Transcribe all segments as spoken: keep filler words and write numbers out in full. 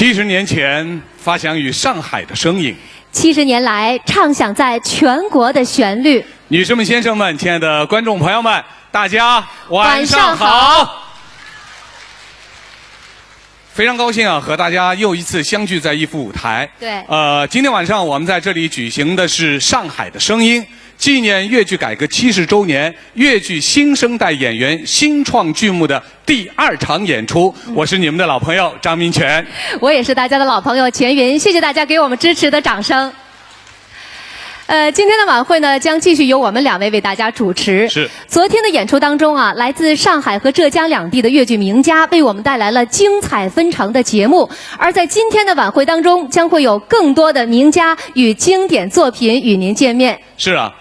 七十年前发响于上海的声音，七十年来唱响在全国的旋律。女士们、先生们、亲爱的观众朋友们，大家晚上好。晚上好。非常高兴啊，和大家又一次相聚在一幅舞台。对呃，今天晚上我们在这里举行的是《上海的声音》，纪念越剧改革七十周年，越剧新生代演员新创剧目的第二场演出。我是你们的老朋友张民权。我也是大家的老朋友钱云，谢谢大家给我们支持的掌声。呃，今天的晚会呢，将继续由我们两位为大家主持。是昨天的演出当中啊，来自上海和浙江两地的越剧名家为我们带来了精彩纷呈的节目。而在今天的晚会当中，将会有更多的名家与经典作品与您见面。是啊，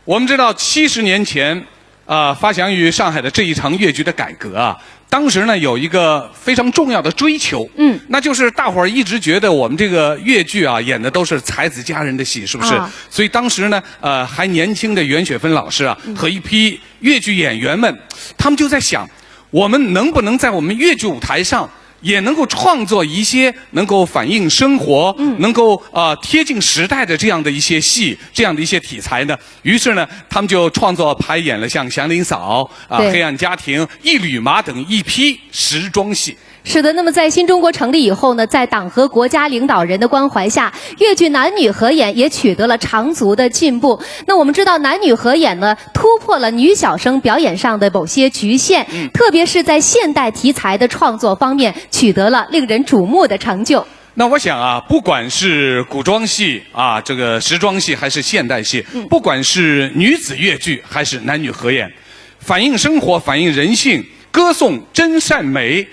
我们知道七十年前，呃，发祥于上海的这一场越剧的改革啊，当时呢有一个非常重要的追求，嗯，那就是大伙儿一直觉得我们这个越剧啊演的都是才子佳人的戏，是不是？啊所以当时呢，呃，还年轻的袁雪芬老师啊，和一批越剧演员们，他们就在想，我们能不能在我们越剧舞台上也能够创作一些能够反映生活、能够呃贴近时代的这样的一些戏、这样的一些题材呢？于是呢，他们就创作排演了像《祥林嫂》啊、对黑暗家庭》《一缕麻》等一批时装戏。是的，那么在新中国成立以后呢，在党和国家领导人的关怀下，越剧男女合演也取得了长足的进步。那我们知道，男女合演呢，突破了女小生表演上的某些局限，特别是在现代题材的创作方面，取得了令人瞩目的成就。那我想啊，不管是古装戏啊，这个时装戏，还是现代戏，不管是女子越剧还是男女合演，反映生活、反映人性、歌颂真善美，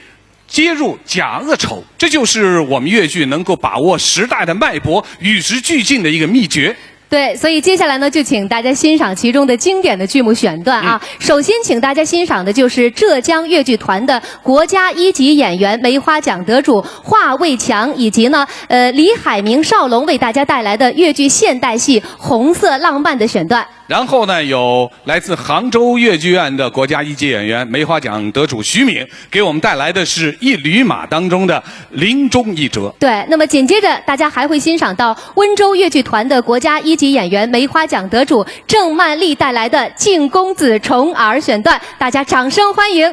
揭露假恶丑，这就是我们越剧能够把握时代的脉搏、与时俱进的一个秘诀。对，所以接下来呢，就请大家欣赏其中的经典的剧目选段啊。首先，请大家欣赏的就是浙江越剧团的国家一级演员、梅花奖得主华卫强，以及呢，呃，李海明、邵龙为大家带来的越剧现代戏《红色浪漫》的选段。然后呢，有来自杭州越剧院的国家一级演员、梅花奖得主徐敏，给我们带来的是《一缕马》当中的林中一折。对，那么紧接着大家还会欣赏到温州越剧团的国家一级演员、梅花奖得主郑曼丽带来的《靖公子重耳》选段，大家掌声欢迎。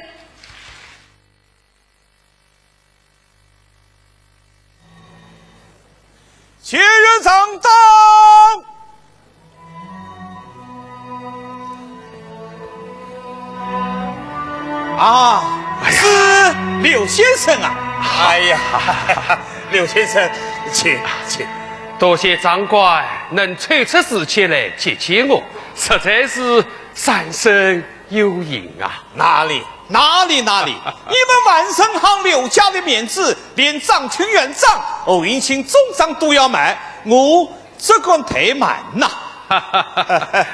七人掌灯。啊，是刘先生啊！哎呀，刘先生，请请。多谢长官能抽出时间来接见我，实在是三生有幸啊！哪里哪里哪里！你们万盛行刘家的面子，连张清院长、侯云清总长都要卖，我这个太慢呐。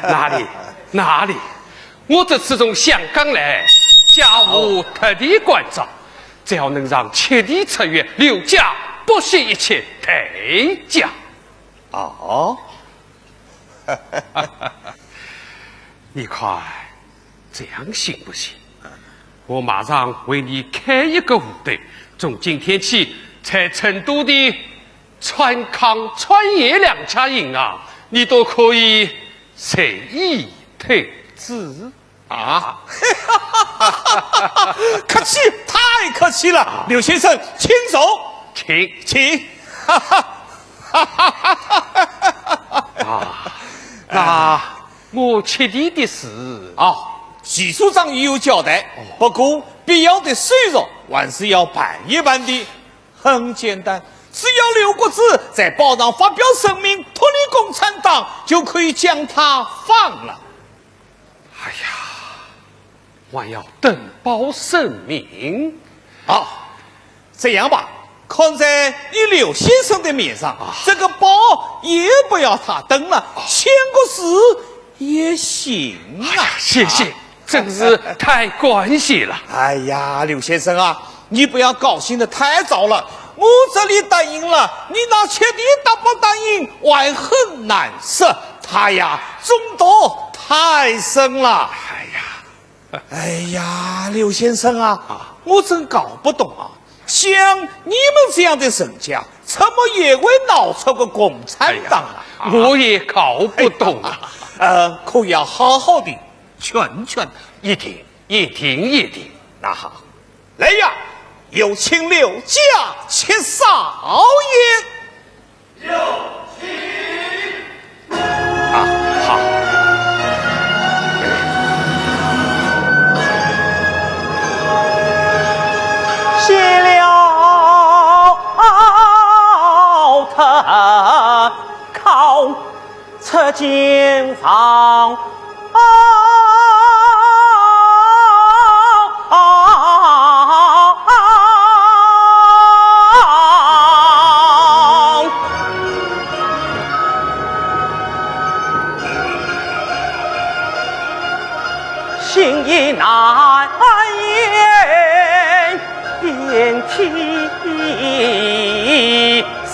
哪里哪里！我这次从香港来，家务特地关照，只要能让七弟出越，刘家不惜一切代价。哦，你看，这样行不行？我马上为你开一个户头，从今天起，在成都的川康、川盐两家银行，你都可以随意投资。啊，客气，太客气了，刘先生，请坐，请请。啊，那我七弟的事啊，徐处长已有交代，不过必要的手续还是要办一办的。很简单，只要留个字，在报上发表声明，脱离共产党，就可以将他放了。哎呀，还要登报声明。好，这样吧，看在你刘先生的面上，这个报也不要他登了，签个字也行啊。谢谢，真是太感谢了。哎呀，刘先生啊，你不要高兴得太早了。我这里答应了，你那七弟答不答应，还很难说。他呀，中毒太深了。哎呀，哎呀，刘先生啊，我真搞不懂啊。像你们这样的人家，怎么也会闹出个共产党啊？哎呀，我也搞不懂啊。哎呀，呃，可要好好地劝劝。一定，一定，一定。那好，来呀，有请六家七少爷。 有请。啊，好。谢了他，靠出间房。 心意难言。 遍体伤。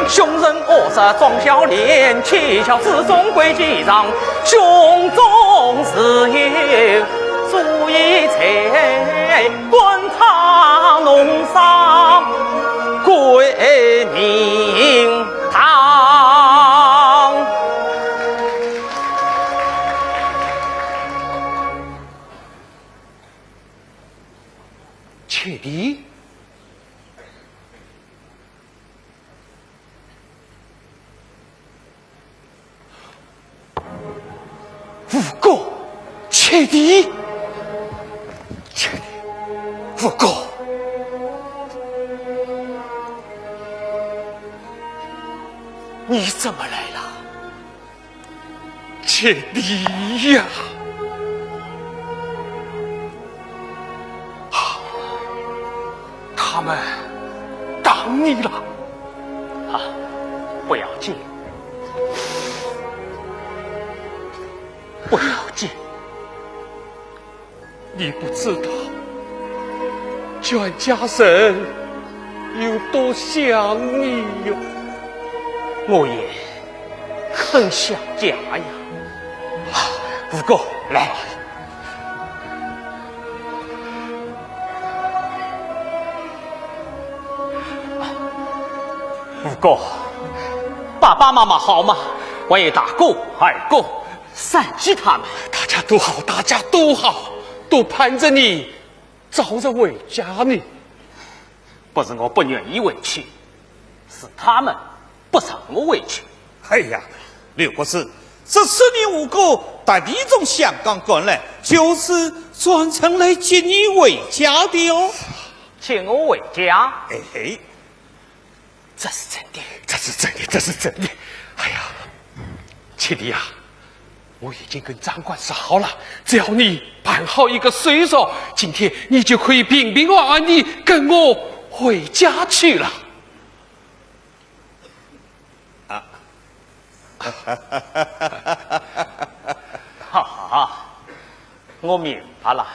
凶人恶煞装笑脸，七窍之中鬼计藏，胸中自有主意在，断肠弄伤鬼名堂。 七弟？五哥，七弟，七弟，五哥，你怎么来了？ 七弟呀！啊，他们打你了。啊，不要紧，不要紧。 你不知道，全家人有多想你哟。我也很想家呀。啊，五哥，来。五哥，爸爸妈妈好吗？还有大哥、二哥、 三喜他们。大家都好，大家都好，都盼着你早日回家呢。不是我不愿意回去，是他们不让我回去。哎呀，刘博士，这次你五哥特地从香港赶来，就是专程来接你回家的哦。接我回家？哎嘿。 这是真的，这是真的，这是真的。哎呀，七弟啊，我已经跟张官说好了，只要你办好一个手续，今天你就可以平平安安地跟我回家去了。啊。哈哈，我明白了。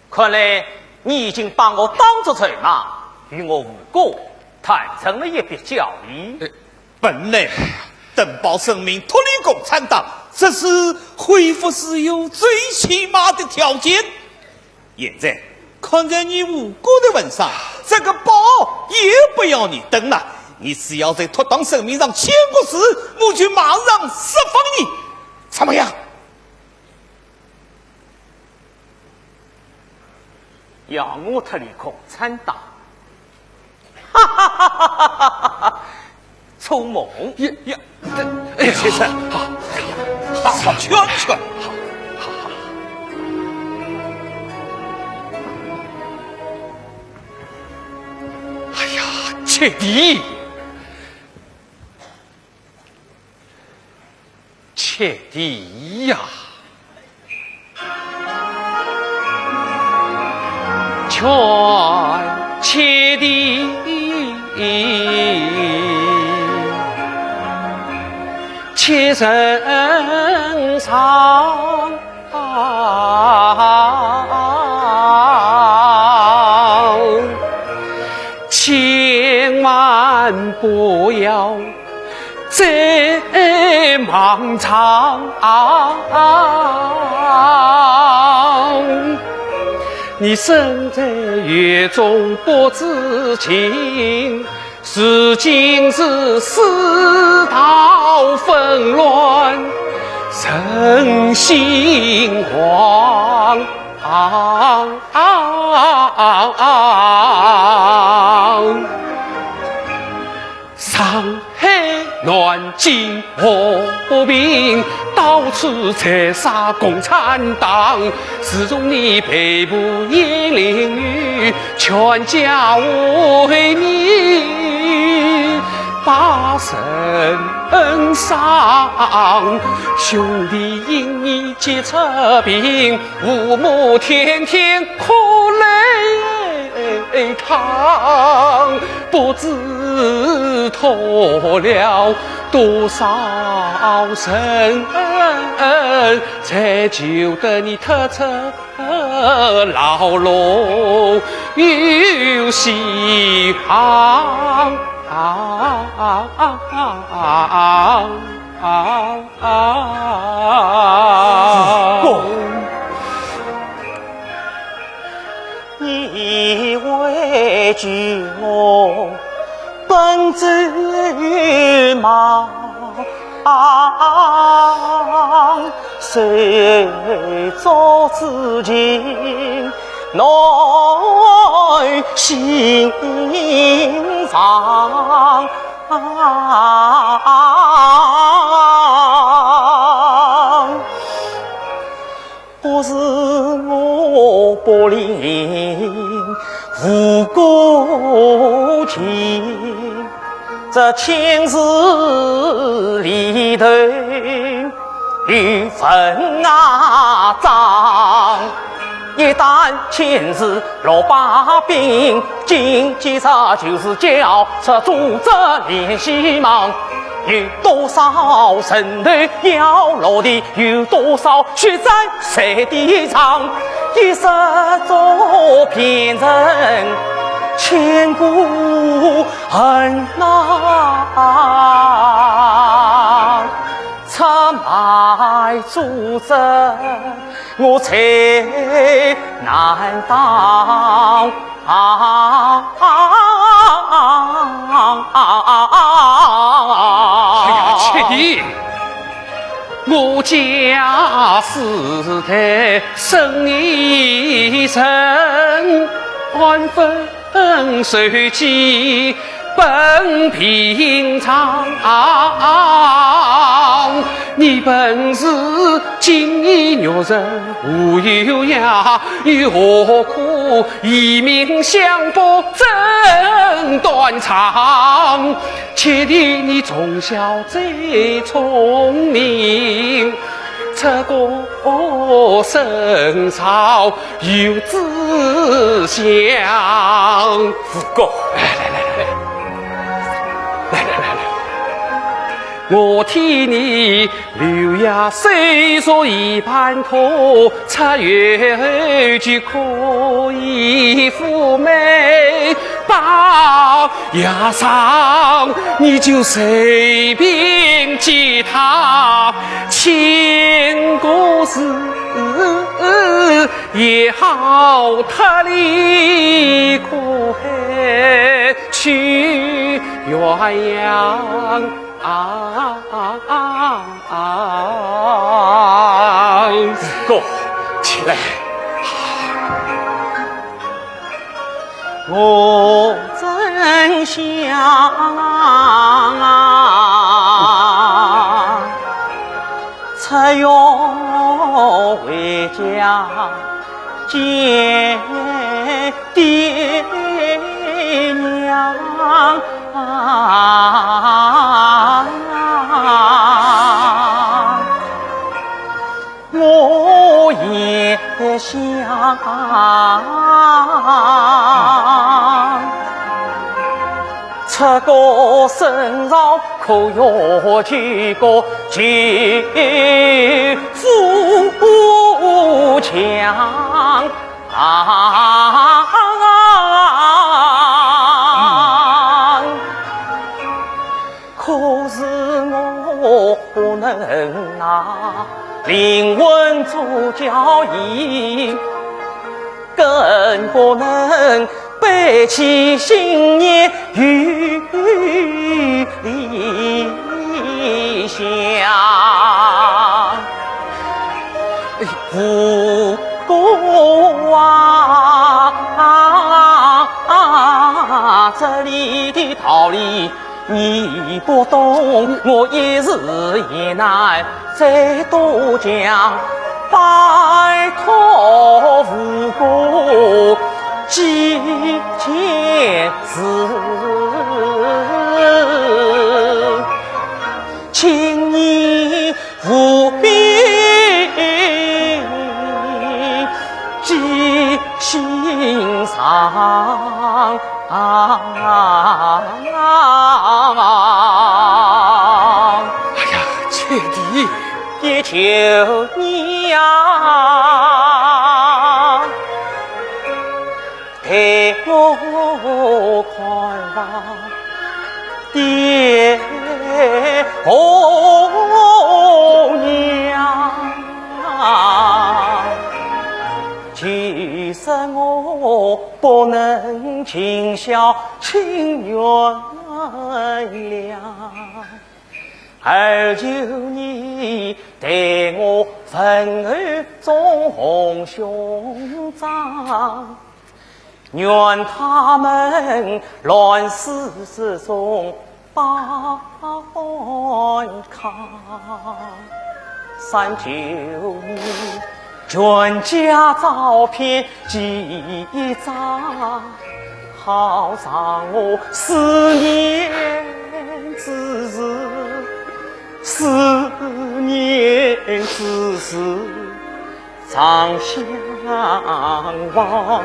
看来你已经把我当作筹码，与我五哥谈成了一笔交易。呃，本来等包神明脱离共产党，这是恢复自由最起码的条件。现在看在你五哥的份上，这个包也不要你等了，你只要在脱党声明上签个字，我就马上释放你，怎么样？ 要我脱离共产党？哈哈哈哈哈哈！做梦！呀呀，哎呀，先生，好，好，好，好，劝劝，好，好，好。哎呀，七弟！ 七弟呀，劝七弟，七人上，千万不要 走在望长。你身在狱中不知情，如今是世道纷乱，人心惶。 上海南京和平，到处在杀共产党。自从你被捕鄢陵女，全家为你把身伤。兄弟因你结出病， 父母天天哭泪淌，不知托了多少人，才救得你脱出牢笼又西行。 啊，公，你为救我奔走忙，手足之情难寻常。 不是我不领无故情，这千字里头有文啊章。一旦千字落把柄，今其实就是叫 这组织联系网，有多少人头要落地，有多少血债在抵偿，一失足变成千古恨呐。出卖组织，我罪难当。 啊！哎呀，七弟，我家世代生意人，安分守己本平常。你本是锦衣玉食无忧恙，又何苦 以命相搏争断肠，七弟你从小最聪明，出过深朝有志向。五哥，来来来来来，来来来来，我替你 留下手续一盘托，出狱后就可以赴美报。爷上，你就随便其他，千个字也好脱离苦海去鸳鸯。 啊啊啊啊！哥，起来。我真想啊，出院回家 见爹娘。我也想，出个深朝 可有几个救父强？可是背起信念与理想。吴哥啊，这里的道理 你不懂，我一时也难再多讲，拜托吴哥几件事，请你 务必记心上。哎呀，贤弟，也求你呀，待我看望 爹和娘。其实我不能尽孝，请原谅，而求你代我问候众兄长。 愿他们乱世之中保安康。三九年全家照片记一张，好让我思念之时，思念之时 常相望。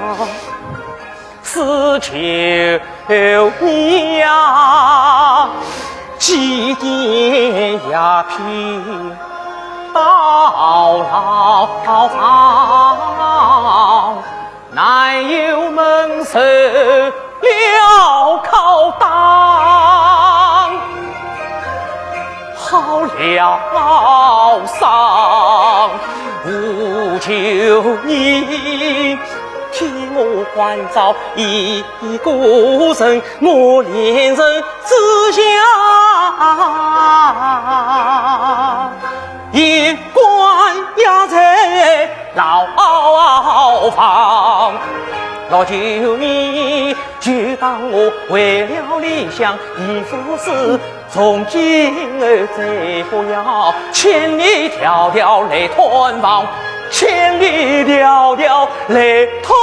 只求你呀，祭奠一片到牢房，难有蒙受 了高堂。好了伤，无求你替我关照一个人，我连人之下，也关押在牢房。老求你 就当我为了理想一副事，从今后再不要千里迢迢来探望，千里迢迢来探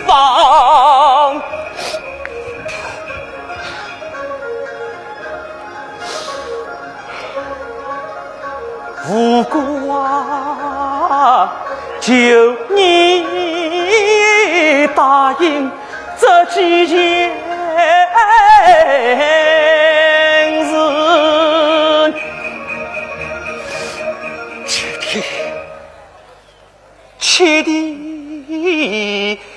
望。 吴哥啊，求你答应这几件事。七弟，七弟，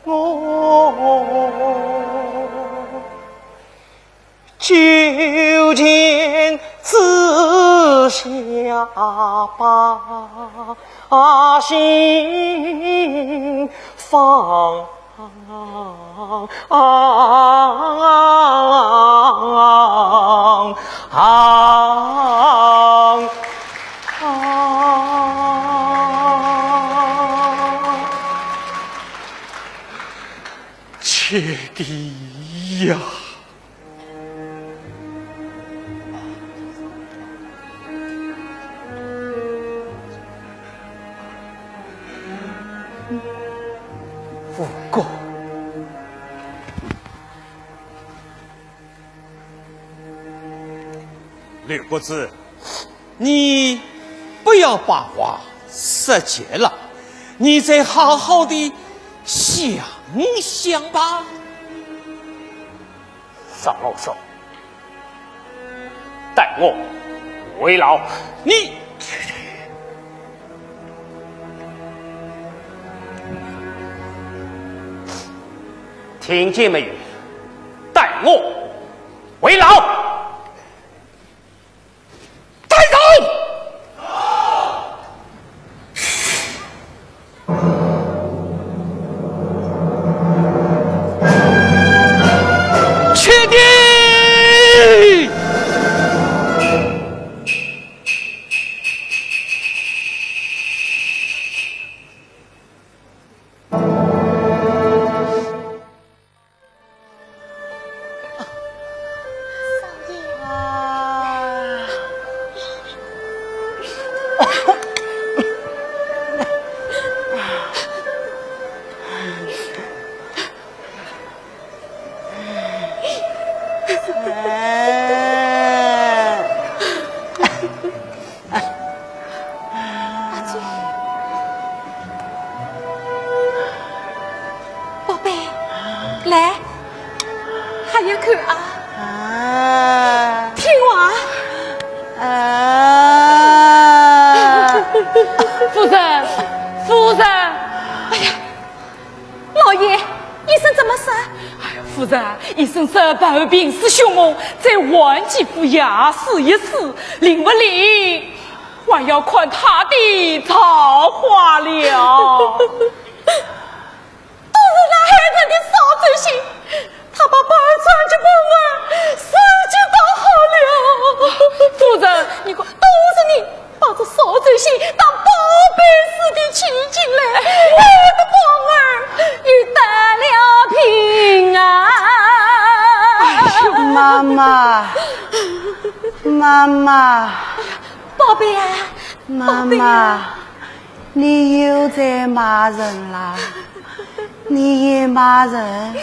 我 九泉之下把心放。七弟呀！ 吴哥，刘伯子，你不要把话说绝了，你再好好的想一想吧。 少啰嗦，待我回牢。你听见没有？待我回牢。 带走。来，还要看啊。啊。听话。啊。夫人，夫人。哎呀，老爷，医生怎么说？哎呀，夫人，医生说宝玉病势凶猛，在患几副药水一试，灵不灵，还要看他的造化了。 都是那害人的扫帚星，他把宝玉穿进盆儿，自己倒好了。夫人，你看，都是你把这扫帚星当宝贝似的取进来，害得宝玉又得了病啊！哎呦，妈妈，妈妈，宝贝啊，妈妈，宝贝啊。 你又在骂人啦！你一骂人，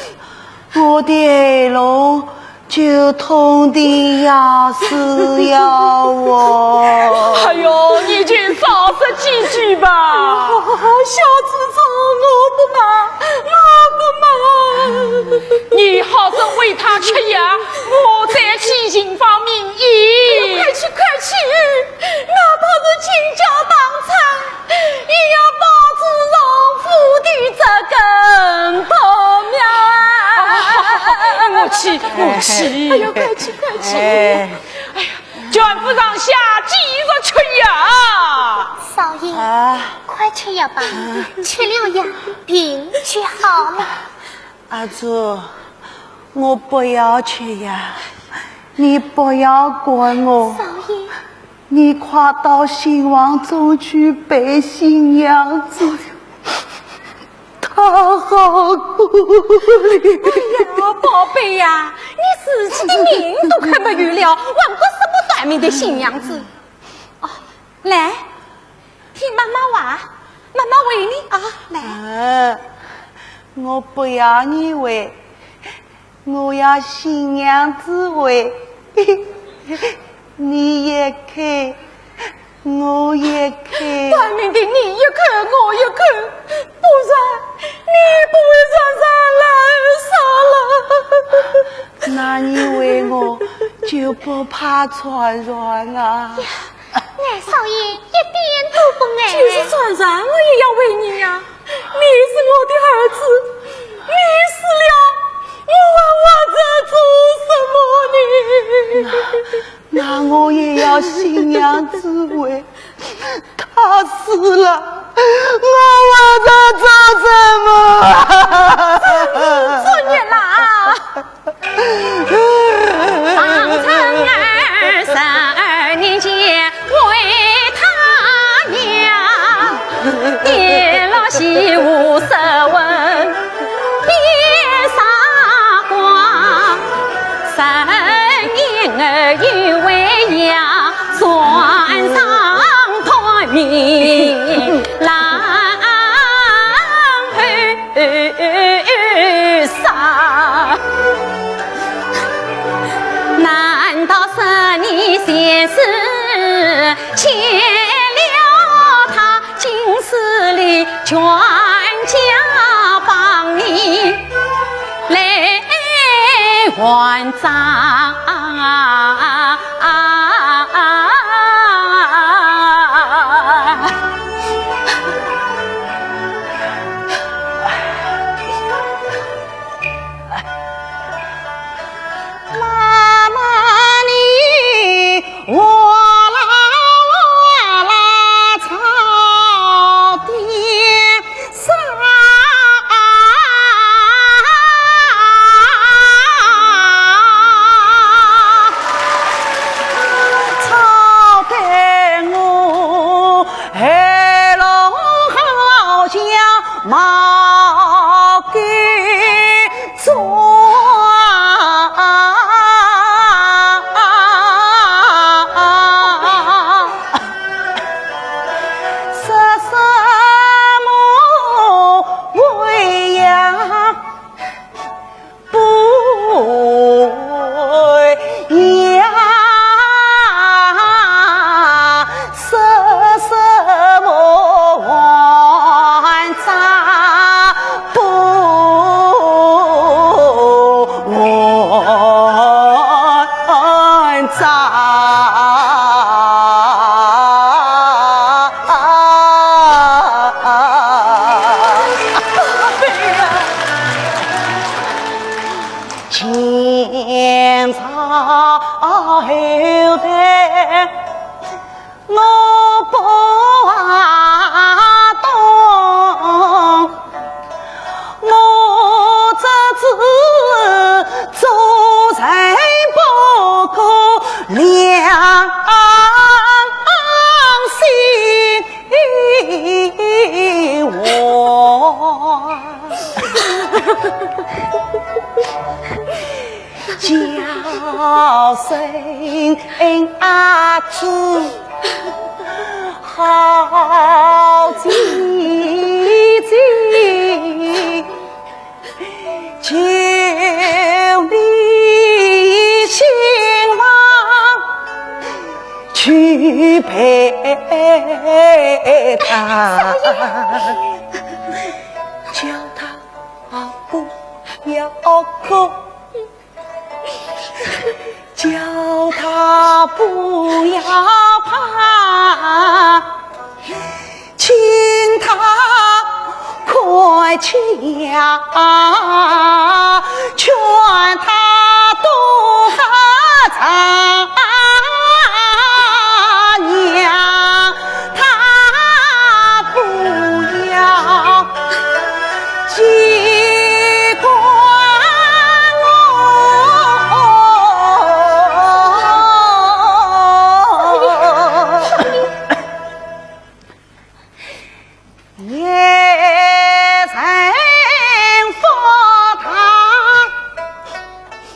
我的喉咙就痛得要死要活。哎呦，你就少说几句吧。小祖宗，我不骂，我不骂。你好生为他吃药，我再去寻访名医。快去，快去，哪怕是倾家荡产， 也要保住丈夫的这根头苗啊！我去，我去。哎呦，快去，快去。哎。哎呀，全副上下继续吃药。少爷，啊。快吃药吧，吃了药，病就好了。 阿珠，我不要吃药，你不要管我。少爷。你快到新房中去陪新娘子，她好可怜。哎呀，宝贝呀，你自己的命都看不有了，还管什么短命的新娘子？哦，来， 听妈妈话，妈妈喂你啊，来。嗯，我不要你喂，我要新娘子喂。你一口，我一口。短命的你一口，我一口，不然你不会常常来上了。那你喂我就不怕传染啊？呀， 俺少爷一点都不碍。就是传染，我也要喂你呀。你是我的儿子，你死了，我还活着做什么呢？那，那我也要新娘子喂，她死了，我活着做什么？作孽啦！ 难道是你前世欠了他，今世里全家帮你来还账？朝后代我不懂，我只知做人不可两心。 叫声阿姊好姐姐，求你新郎去陪她，叫她不要哭。 叫她不要怕，请她快去呀，劝她多喝茶，让她不要 记挂我。夜深佛堂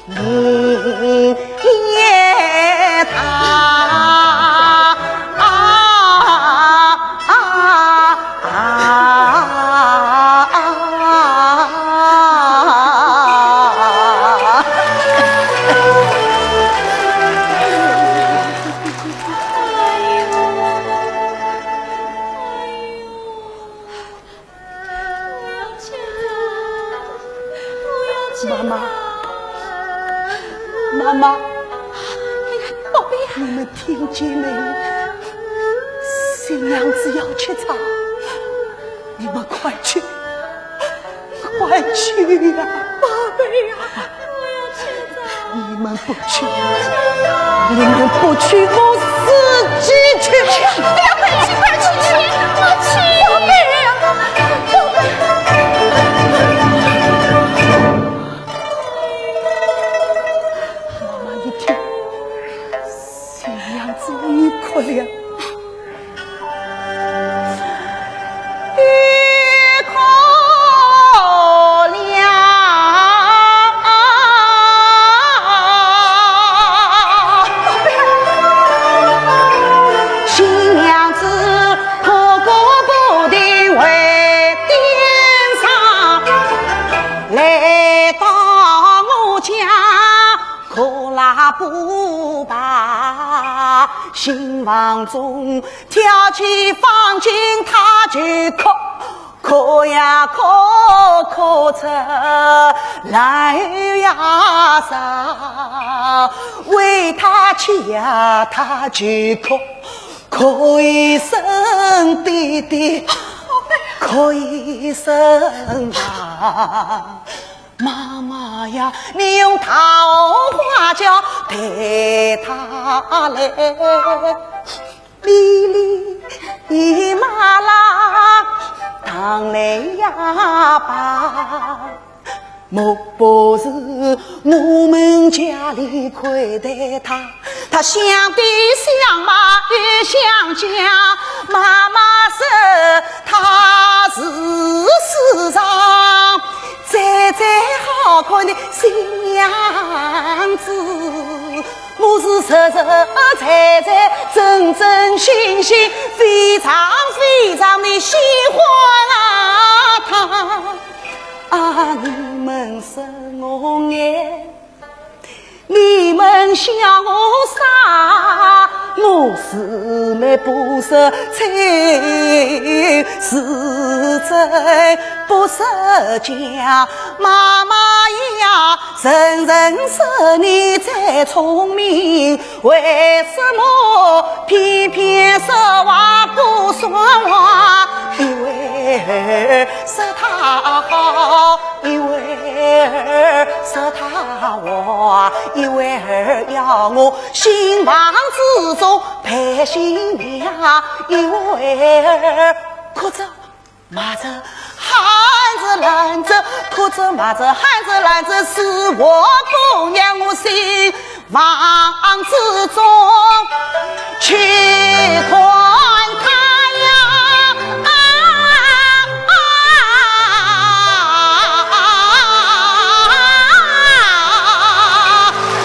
明月堂。妈妈，妈妈，宝贝呀，你们听见没有？新娘子要吃茶，你们快去，快去呀！宝贝呀，我要吃茶。你们不去，你们不去，我自己去。哎呀，快去，快去，去，快去！宝贝呀，宝贝。 妈妈一听，新娘子又哭了。又哭了。新娘子 破过布的围顶上，来到我家，哭啦不罢。新房中跳起方巾，她就哭，哭呀哭，哭出来呀啥，为她气呀，她就哭。 哭一声爹爹，哭一声妈。妈妈呀，你用桃花轿抬她来，哩哩哩啦啦，当来呀吧。 莫不是我们家里亏待她，她想爹想妈又想家。妈妈说她是世上最最好看的新娘子，我是实实在在、真真心心、非常非常的喜欢啊她。 啊，你们说我矮，你们笑我傻，我是美不识丑，是丑不识巧。妈妈呀，人人说你最聪明， 为什么偏偏说话不算话？一会儿说她好，一会儿说她坏，一会儿新房子中陪新娘，一会儿哭着骂着喊着拦着，哭着骂着喊着拦着，是我不让我新房子中去看她呀。啊，啊，啊，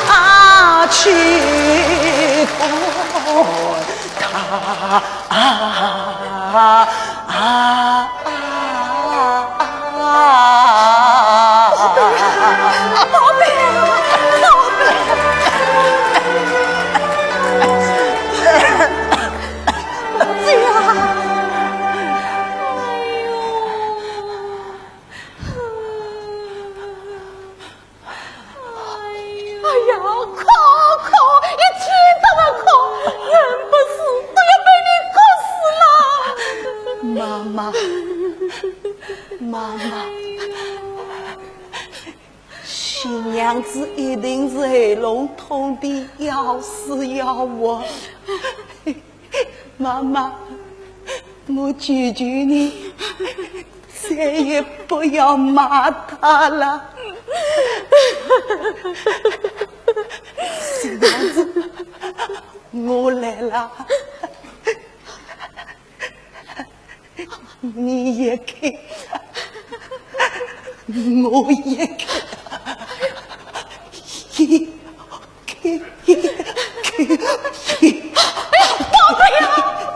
啊，去看她。啊，啊，啊，啊。宝贝啊，宝贝啊，宝贝啊。哎呀，哭，哭，一天到晚哭，人不死都要被你哭死了。妈妈，妈妈，新娘子一定是喉咙痛的要死要活。妈妈，我求求你，再也不要骂她了。新娘子，我来了。你也给，我也给，也给，也给，也给，宝贝啊，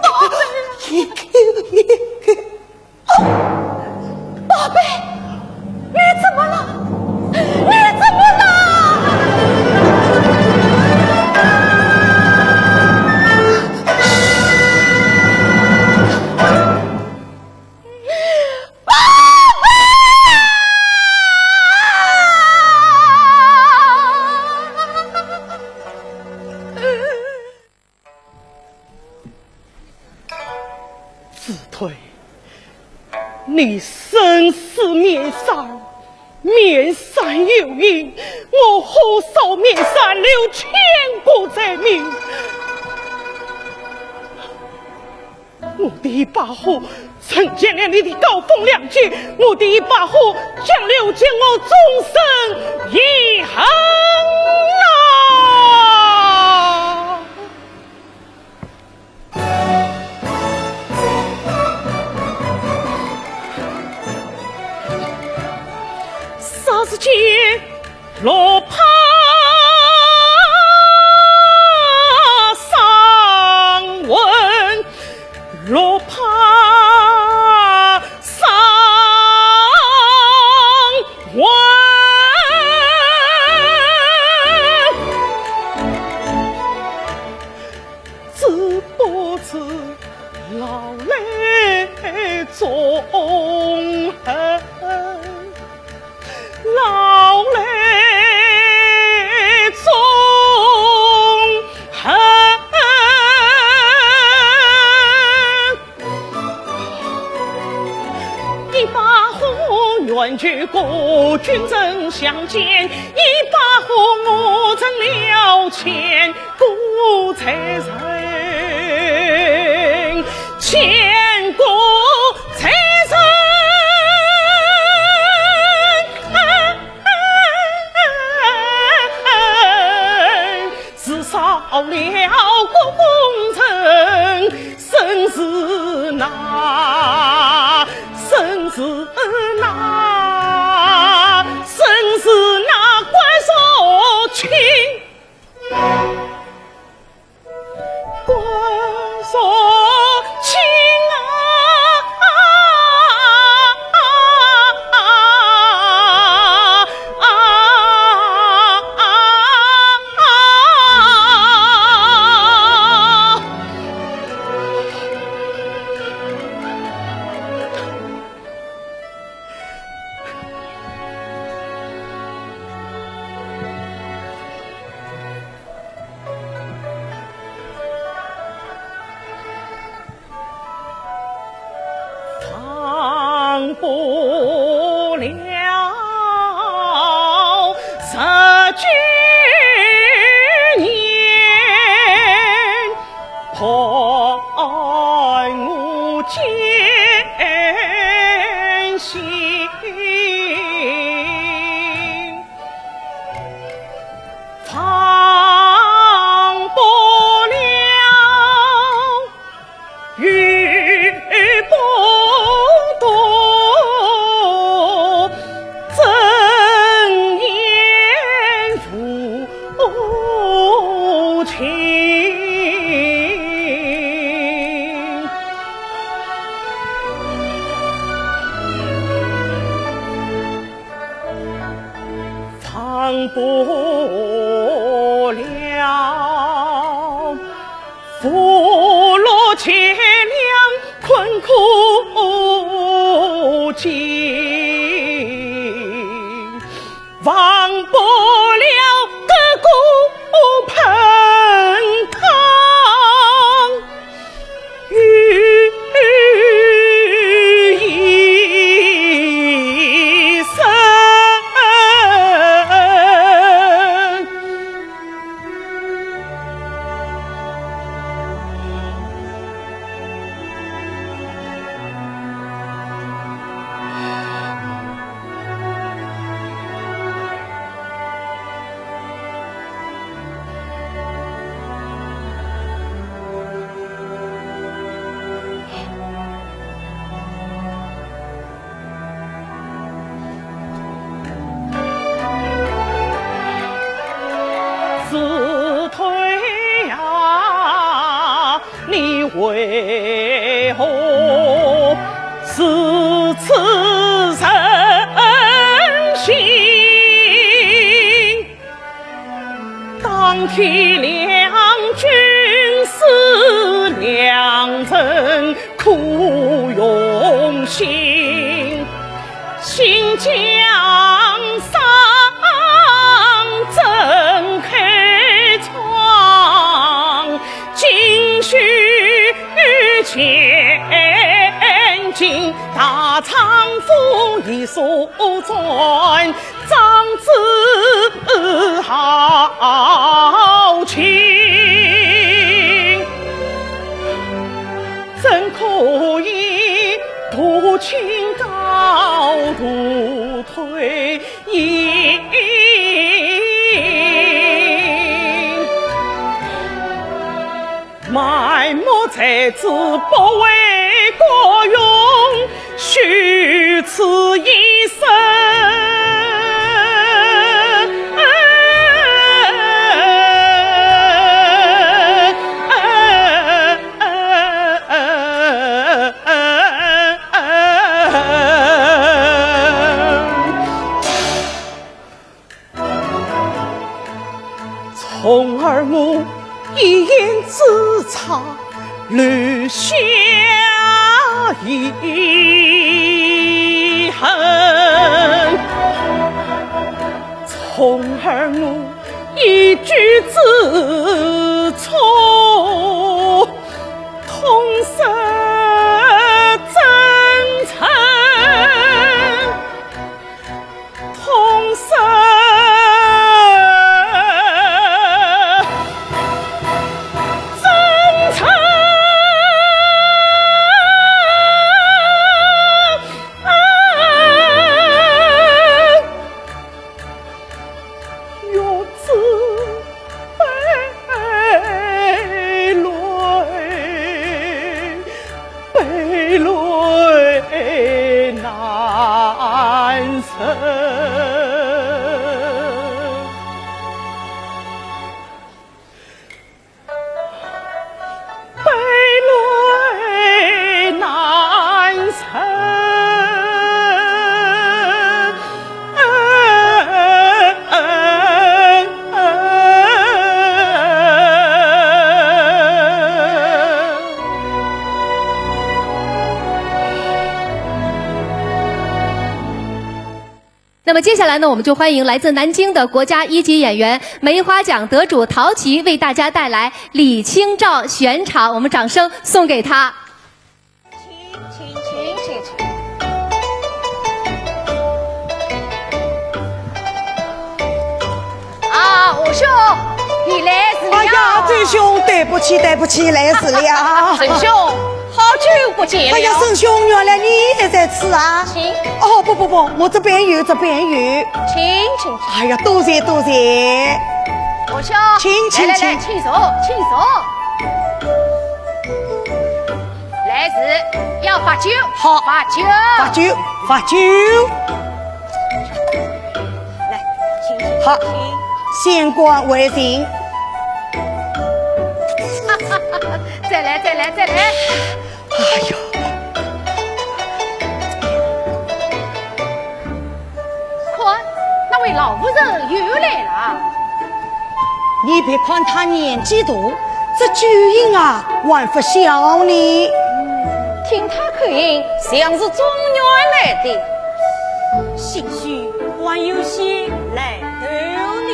宝贝啊。也给，也给。宝贝，你怎么了？你怎么了？子推，你生死面上，面上有印，我火烧面上留千古罪名。 我的一把火成全了你的高风亮节，我的一把火将留给我终身遗恨啊！霎时间 落魄伤魂，落魄伤魂。 知不知劳累纵横，劳累纵横。 一把火愿救国君臣相见，一把火我成了千古罪人，千古罪人。 是少了国功臣，生死难，生死难，生死难，关若卿，关若卿啊！放不了，雨不多，怎言无情？ 放不了，扶弱牵良，困苦经。忘不了哥哥捧汤 与一生。 子推呀，你为何如此忍心？ 当替两军死，两人苦用心。新疆上阵开创，金须千金，大丈夫一手赚。 长子豪情，怎可以独清高独退隐？ 埋没才子，不为国用，虚此一生。从而我一言之差，留下遗恨。从而我一句之错，痛失真诚。 痛失真诚。那么接下来呢，我们就欢迎来自南京的国家一级演员、梅花奖得主陶琪为大家带来《李清照》选场，我们掌声送给她。请，请，请，请，请。啊，吴兄，你来迟了。哎呀，周兄，对不起，对不起，来迟了。周兄，好好久不见了。哎呀，沈兄，原来你也在此啊！请。哦，不不不，我这边有，这边有。请，请，请。哎呀，多谢，多谢。坐下。请，请，来，来，来，请。请坐，请坐。来是要罚酒。好。罚酒。罚酒，罚酒。 来，请，请，好，请。先干为敬。再来，再来，再来。哎呦。看，那位老夫人又来了。 你别看她年纪大，这酒瘾啊，还不小呢。听她口音，像是中原来的。兴许还有些来头呢。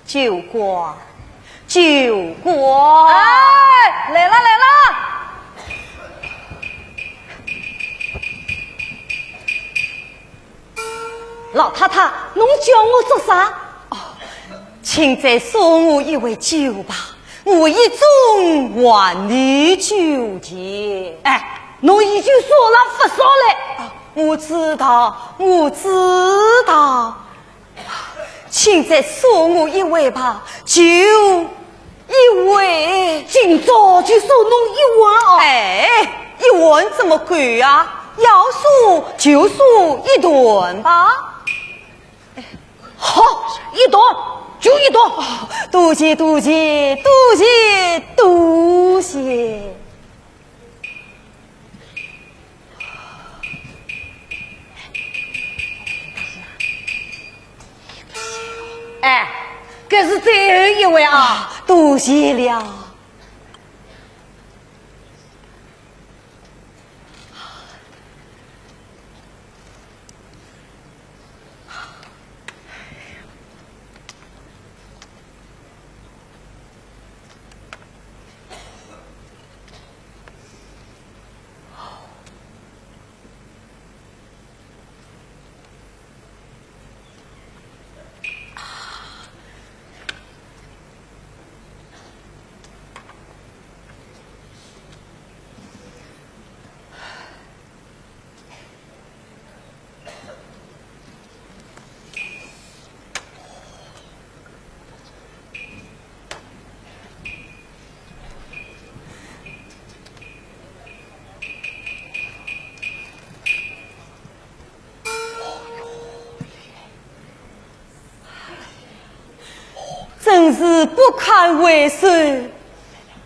酒官，酒官。哎，来了，来了。老太太，侬叫我做啥？哦，请再送我一回酒吧，我一盅还你酒钱。哎，侬已经送了不少了。啊，我知道，我知道。 请再送我一碗吧，就一碗。今朝就送侬一碗哦。哎，一碗怎么够啊？要送就送一顿吧。好，一顿，就一顿。哦，多谢，多谢，多谢，多谢。 哎，这是最后一碗啊。啊，多谢了。 真是不堪回首，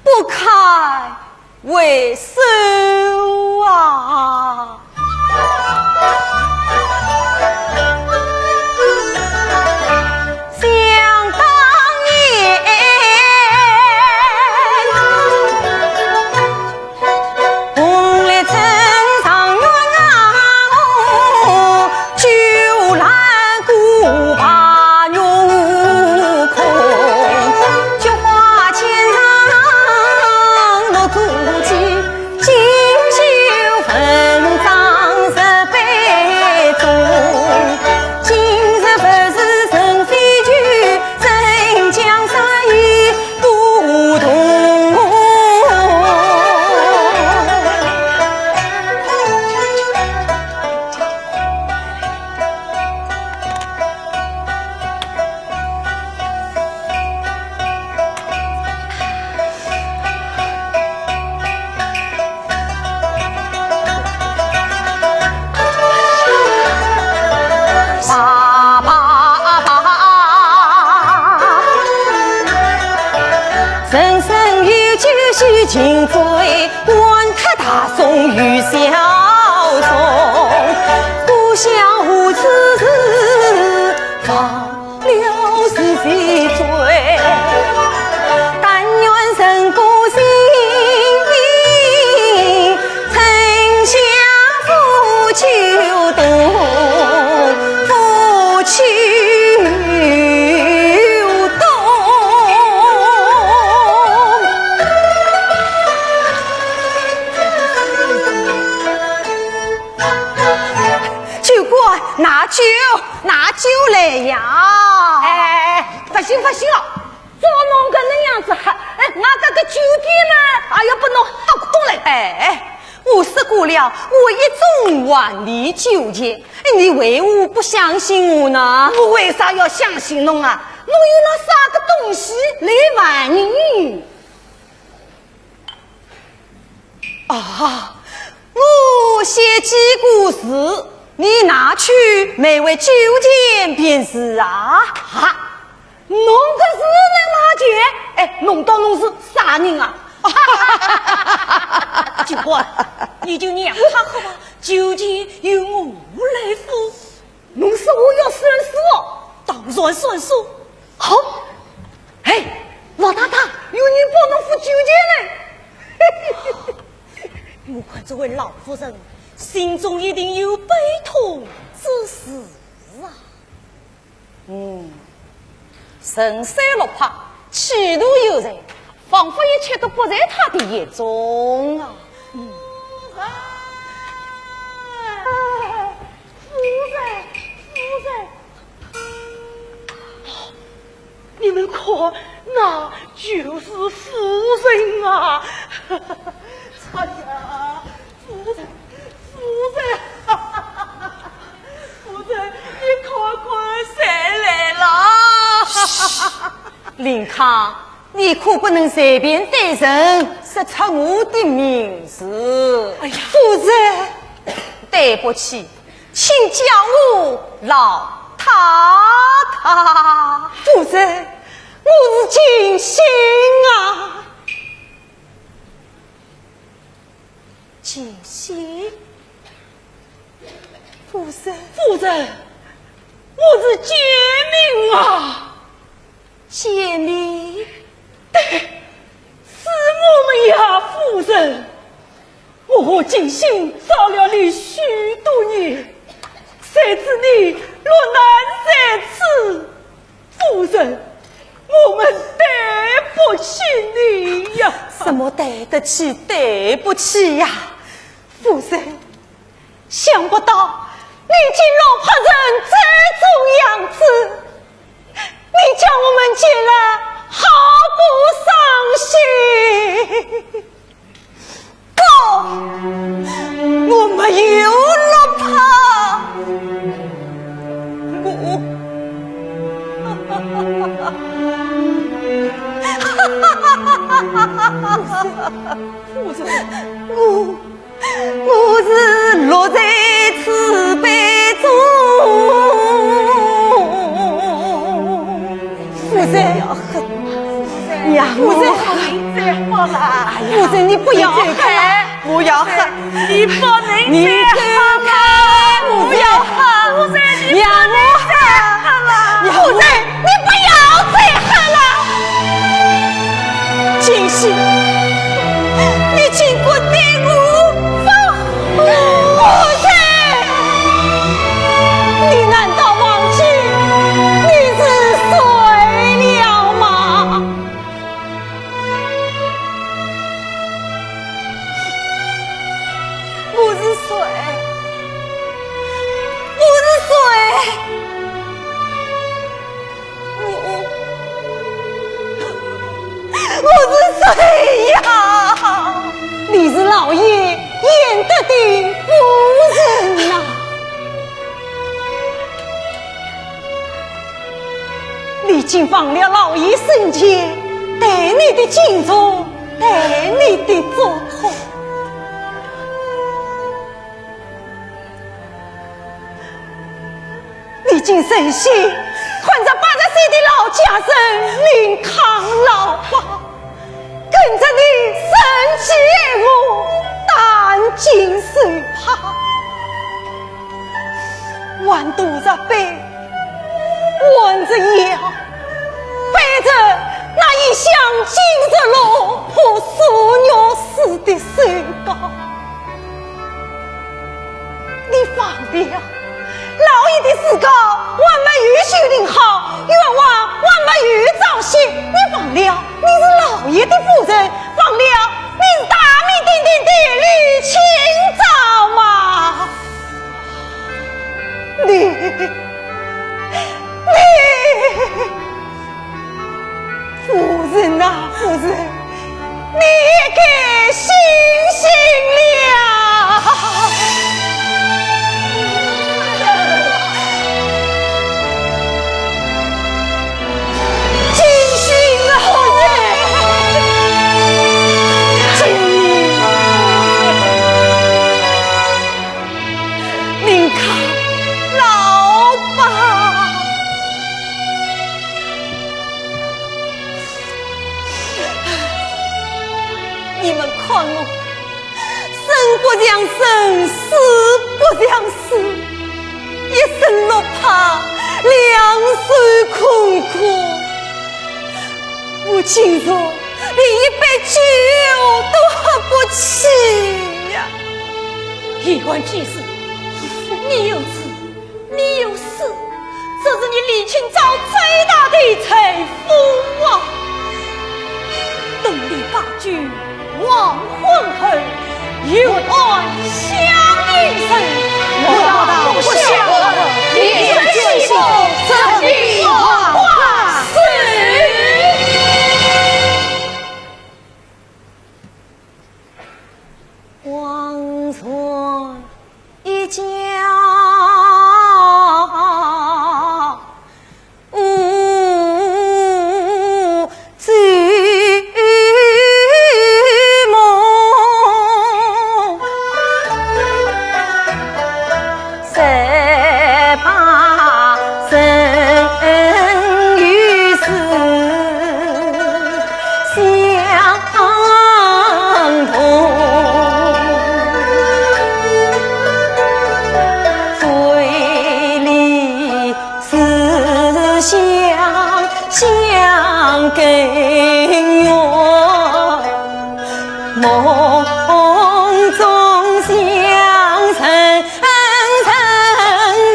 不堪回首啊！想当年， 红绿灯上月啊，酒来古把月空，菊花间上落珠玑，锦绣文章十杯中。今日不是人非酒， 人将山雨不动。爸爸爸，人生有酒须尽醉，管他大宋与小宋，故乡无此事，忘 了是非罪。但愿人各心明，春夏无酒动，无酒动。拿酒，拿酒来呀！哎，勿行勿行哦，照侬搿能样子喝，哎，俺搿个酒店呢，也要拨侬喝光了。哎，我说过了，我一盅万里酒钱，你为何不相信我呢？我为啥要相信侬啊？侬有那啥个东西来万里？ 啊，我写几个字，你拿去卖为酒钱便是啊。啊，侬搿是能拿钱？哎，侬当侬是啥人啊？金官，你就让他喝吧，酒钱由我来付。 侬说我要算数哦？当然算数。好。哎，老太太，有人帮侬付酒钱嘞。我看这位老夫人心中一定有悲痛之事啊。嗯，神色落魄，气度悠然， 仿佛一切都不在他的眼中啊。嗯。夫人，夫人，你们看，那就是夫人啊！哎呀，夫人，夫人，夫人，你快快下来啦！林康， 你可不能随便对人说出我的名字。哎呀，夫人，对不起，请叫我老太太。夫人，我是金星啊。 金星？夫人？夫人，我是简明啊。简明？对，是我们呀，夫人。我和金星找了你许多年，谁知你落难在此。 夫人，我们对不起你呀。什么对得起，对不起呀？夫人，想不到你竟落魄成这种样子，你叫我们见了好不伤心。 不，我没有落魄，我，我，我是落在慈悲中。 夫人，夫人，你不要喊，不要喊，你不能再喊了，不要喊，夫人，你不能再喊了，夫人，你不要再喊了。金星，你竟敢对我发火！ 夫人，你难道忘记你是谁了吗？我是谁？我是谁？ 我，我是谁呀？你是老爷严德的夫人呐。你竟忘了老爷生前对你的敬重，对你的嘱托。 你竟忍心看着八十岁的老家人林康老伯，跟着你生计挨饿，担惊受怕，还驮着悲，还着怙，背着那一向金玉落魄、树玉死的手铐。 你忘了，老爷的尸铐还没有修订好，冤枉还没有昭雪。你忘了，你是老爷的夫人，忘了，你是大名鼎鼎的李清照吗？你不像生，死不像死，一身落魄，两手空空。我今朝连一杯酒都喝不起呀。一言既是，你有此 你有死，这是你李清照最大的财富啊！等你把酒黄昏后，有案相迎时，我道不孝，你这媳妇怎比黄花瘦？王孙 一家无醉梦，谁把人与死 相同。嘴里思想像根源，梦中相逢 人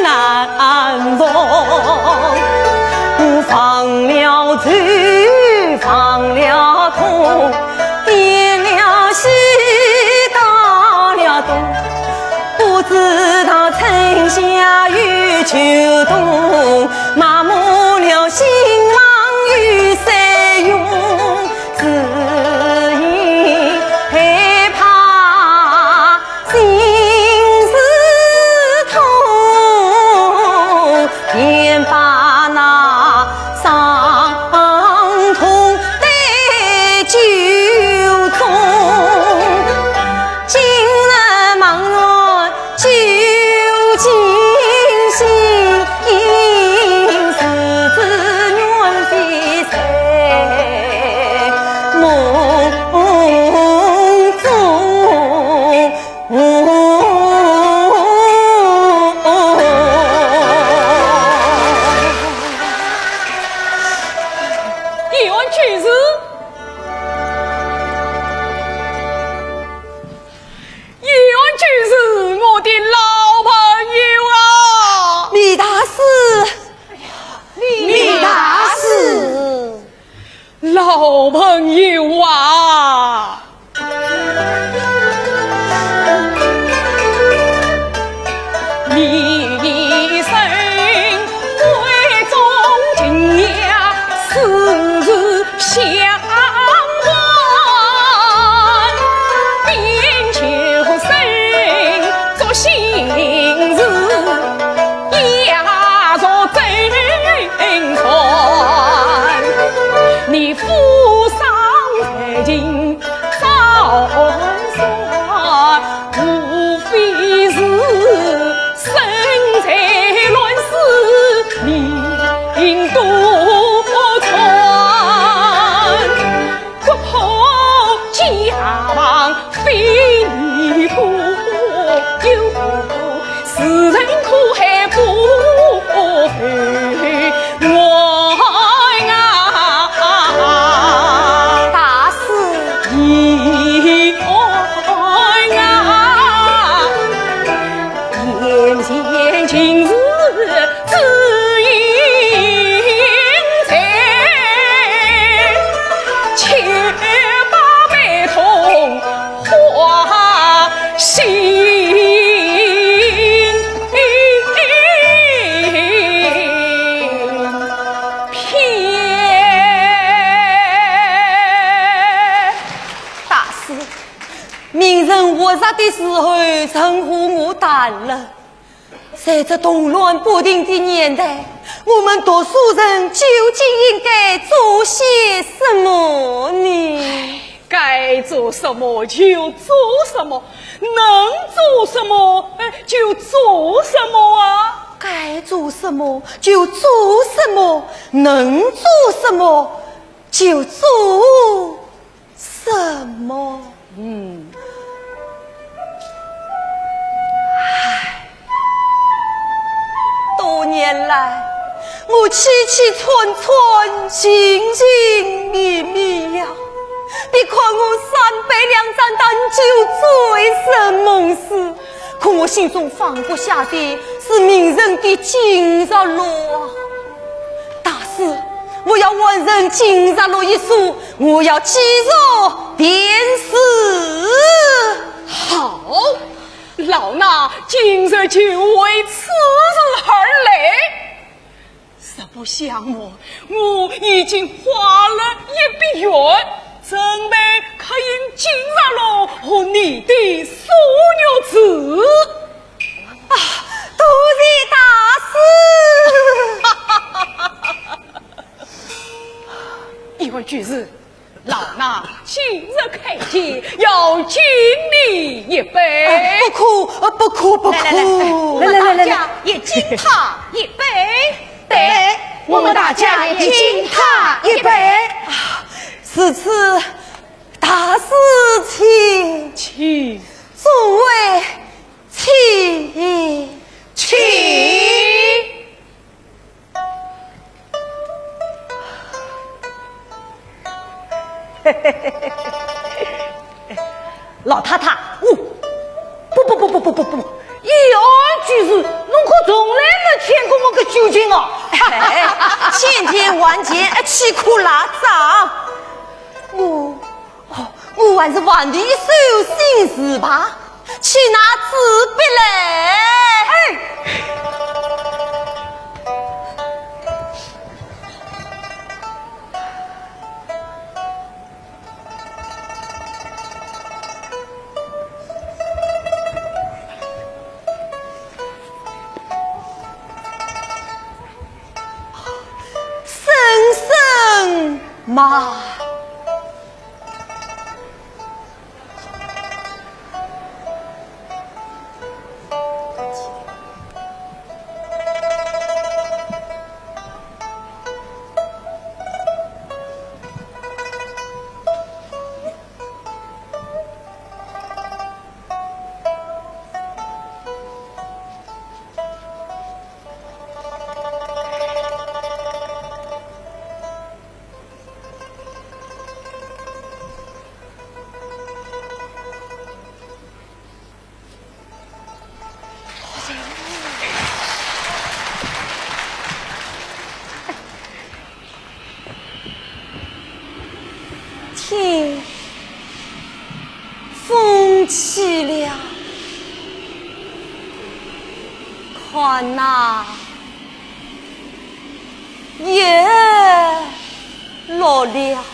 难逢。放了酒，放了痛，点了喜，打了赌，不知道春夏与秋冬，麻木了心忙与谁用，只因害怕 心事痛，便把那伤痛带酒中。今日茫然酒尽醒，是知愿非在梦中。 一言既是，一言既是，我的老朋友啊！李大师，李大师。 老朋友啊，你一生闺中情呀，世事相关，边求生做心事， 也若真传，你夫丧才尽早算，无非是生财乱世命多舛。国破家亡非你不由，世人苦海不回望啊。大师。一望啊，眼前尽是 紫云彩，却把悲痛化心片。大师，明日活日的时候，成何我谈了。 在这动乱不定的年代，我们读书人究竟应该做些什么呢？该做什么就做什么，能做什么，哎，就做什么啊！该做什么就做什么，能做什么就做什么。嗯。我凄凄惨惨，寻寻觅觅呀，别看我三杯两盏淡酒，醉生梦死，可我心中放不下的是名人的金日落啊。大师，我要完成金日落一书，我要记入殿史。好，老衲今日就为此事而来。 实不相瞒，我已经花了一笔钱，准备刻印金日落和你的苏玉字。啊，多谢大师。一位居士， 老衲今日开店，要敬你一杯。啊，不可，啊，不可，不可。来，来，来，来，来，来，来，来。我们大家也敬他一杯。对，我们大家也敬他一杯。啊，如此，大师请。请。诸位请。请。 老太太，哦，不不不不不不不，一位居士，侬可从来没见过我个究竟哦。哎，千钱万钱，哎，岂可赖账？我 哦，我还是还你一首新词吧，去拿纸笔来。哎。声声慢。天，风起了，看呐，雨落了。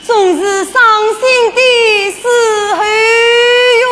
总是伤心的时候哟。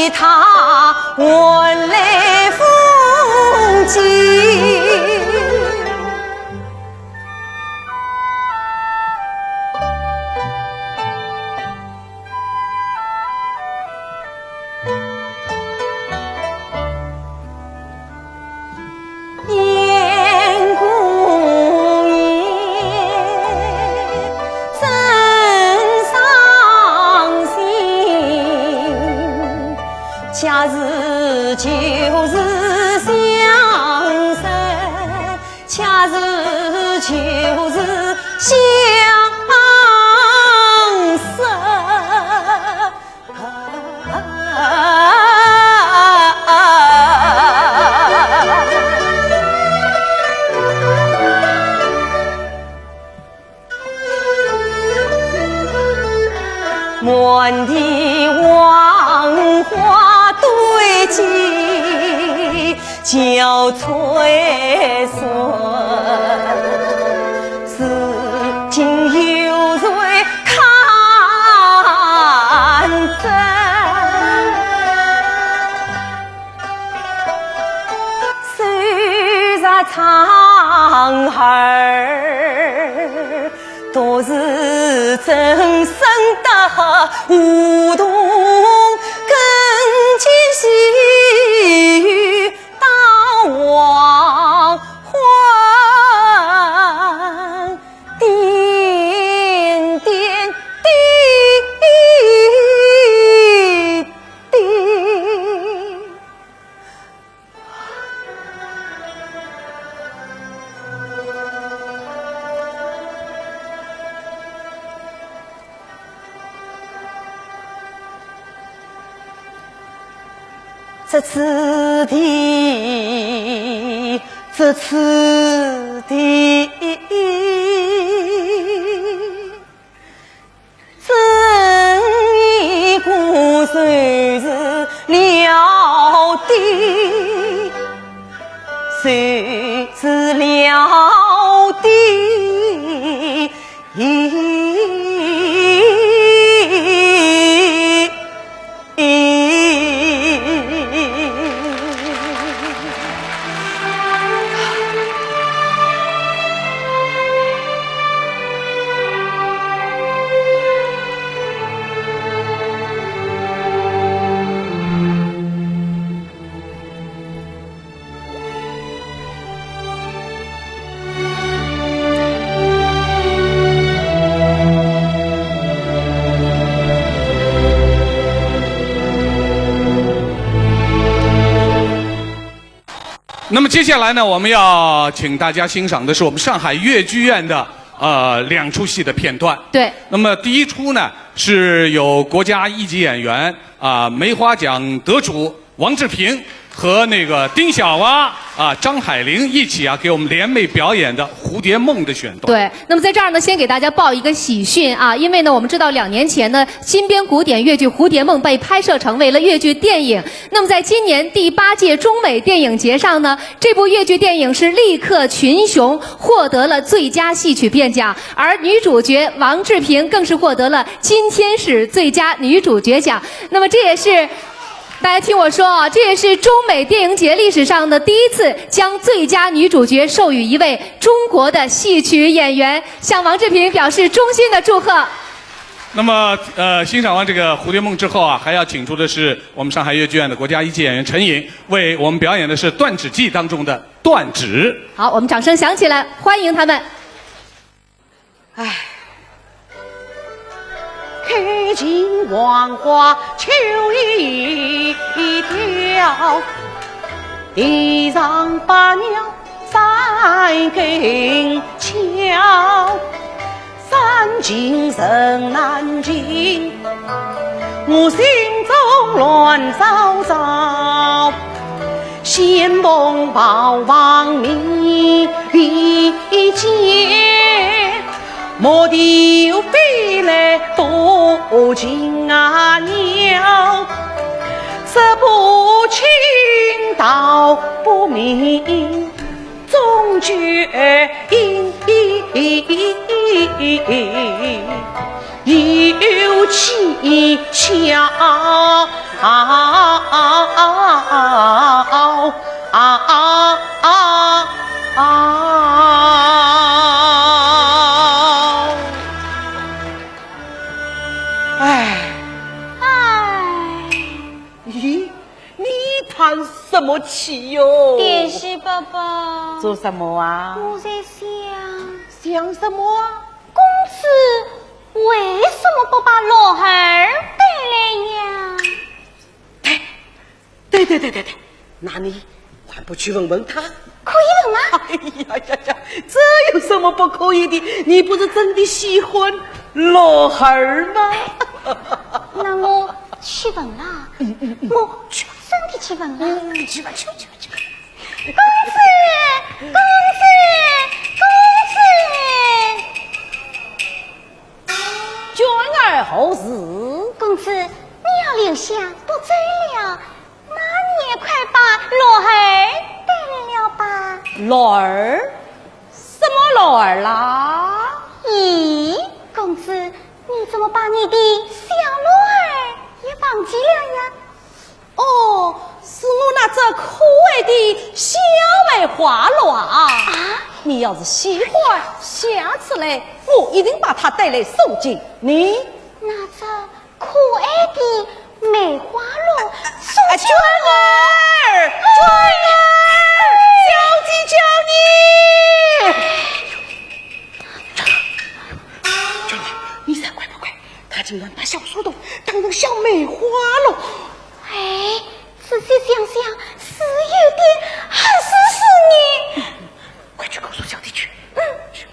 他换来风景。满地黄花堆积交翠色，如今有谁看得？ 这次的，这次的。 那么接下来呢，我们要请大家欣赏的是我们上海越剧院的，呃，两出戏的片段。对。那么第一出呢，是有国家一级演员，啊，梅花奖得主 王志平和那个丁小娃啊，张海玲一起啊，给我们联袂表演的《蝴蝶梦》的选段。对，那么在这儿呢，先给大家报一个喜讯啊，因为呢，我们知道两年前呢，新编古典越剧《蝴蝶梦》被拍摄成为了越剧电影。那么在今年第八届中美电影节上呢，这部越剧电影是力克群雄，获得了最佳戏曲片奖，而女主角王志平更是获得了金天使最佳女主角奖。那么这也是 大家听我说啊，这也是中美电影节历史上的第一次将最佳女主角授予一位中国的戏曲演员，向王志平表示衷心的祝贺。那么，呃，欣赏完这个《蝴蝶梦》之后啊，还要请出的是我们上海越剧院的国家一级演员陈颖，为我们表演的是《断指记》当中的断指。好，我们掌声响起来，欢迎他们。 唉。开尽黄花秋叶调，地上百鸟三更敲。山尽人难寻，我心中乱糟糟。 仙梦豹房明月间，莫听飞来多情啊鸟，说不清道不明，终究因有蹊跷。哎，哎，咦，你叹什么气哟？殿试伯伯，做什么啊？我在想，想什么啊？公子为什么不把乐儿带来呀？对，对，对，对，对，对，那你还不去问问他？可以问吗？哎呀呀呀，这有什么不可以的？你不是真的喜欢乐儿吗？那我去问了，嗯，嗯，嗯，我真的去问了。嗯，去吧，去吧，去吧，去吧。公子，公子，公子！娟儿何事？公子，你要留下不走了，那你也快把乐儿带来了吧。乐儿？什么乐儿啦？咦，公子，你怎么把你的小乐儿也忘记了呀？哦，是我那只可爱的小梅花乐啊！啊？你要是喜欢，下次来，我一定把它带来送给你。那只可爱的梅花乐，送给我。哎，娟儿，娟儿，小姐叫你。娟儿，你才乖不乖？他竟然把小书童当成小梅花乐。哎，仔细想想，是有点合适呢。快去告诉小弟去。嗯。去。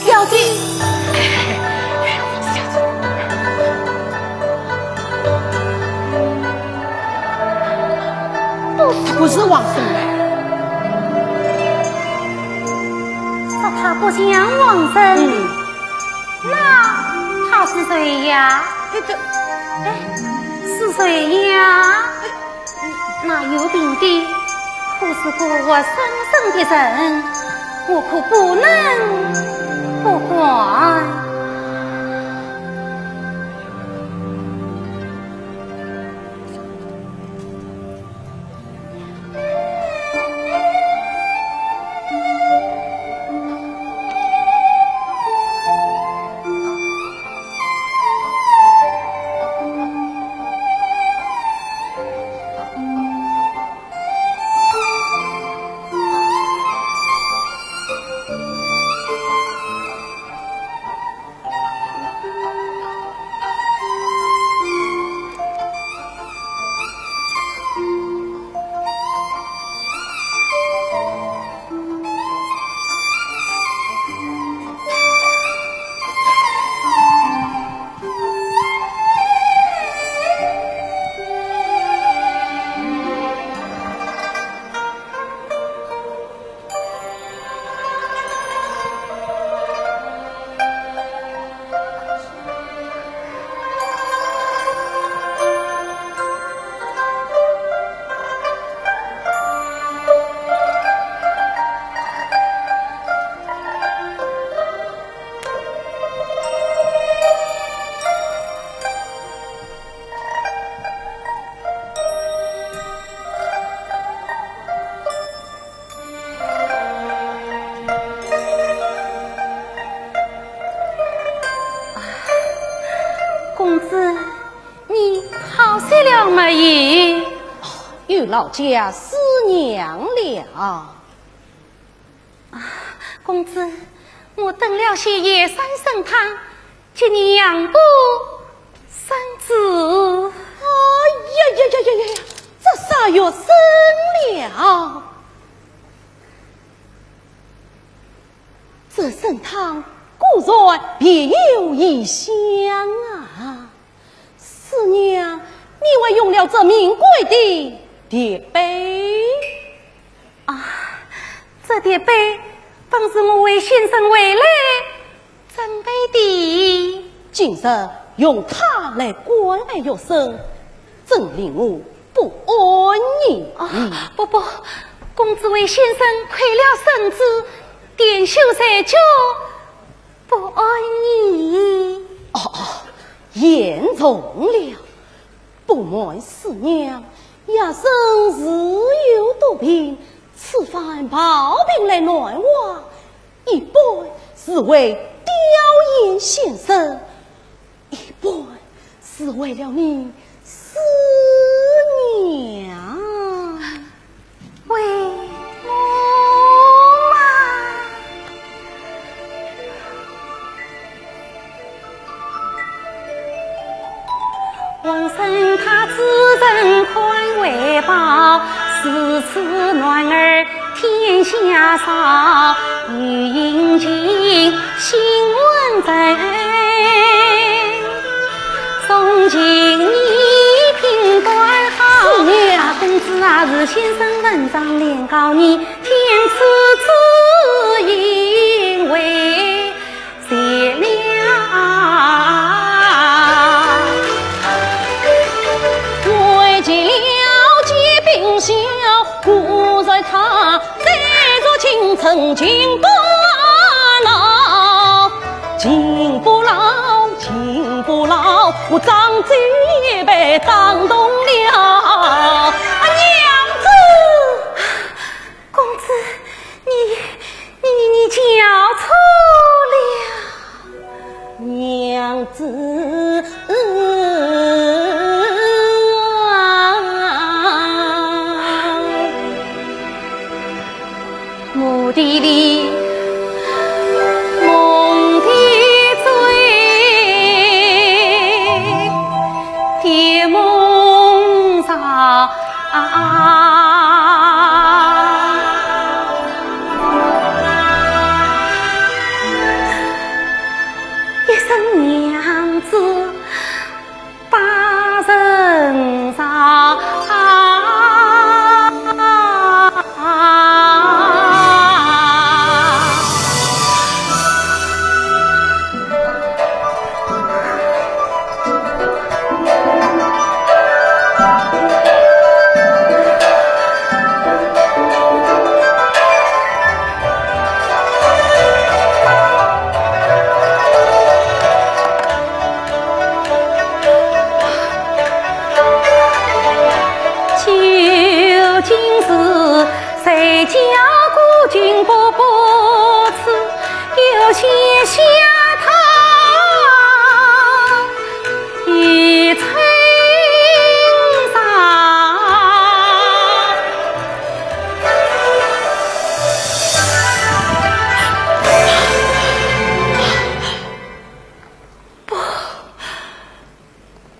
小姐，小姐，不是，不是王生。说他不像王生。嗯。 那他是谁呀？这个，哎，是谁呀？那有病的，可是个活生生的人，我可不能不管。 公子，你好些了没有？哦，有劳家思娘了。啊，公子，我等了些野山参汤， 给你养补身子。哎呀呀呀呀呀呀！这啥药参了？这参汤果转别有异乡啊。师娘，你还用了这名贵的叠被？啊，这叠被本是我为先生回来准备的。今日用它来关爱学生，真令我不安宁。啊，不，不，公子为先生亏了身子，点绣在脚，不安宁。哦，哦，言重了。不瞒师娘，学生自幼多病，此番抱病来南华，一半是为吊唁先生，一半是为了你师娘。为我啊。师娘。啊，娘子！公子，你，你，你叫错了。娘子啊。一声娘子把人伤。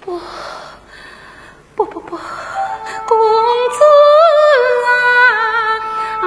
不，不，不，不，公子啊。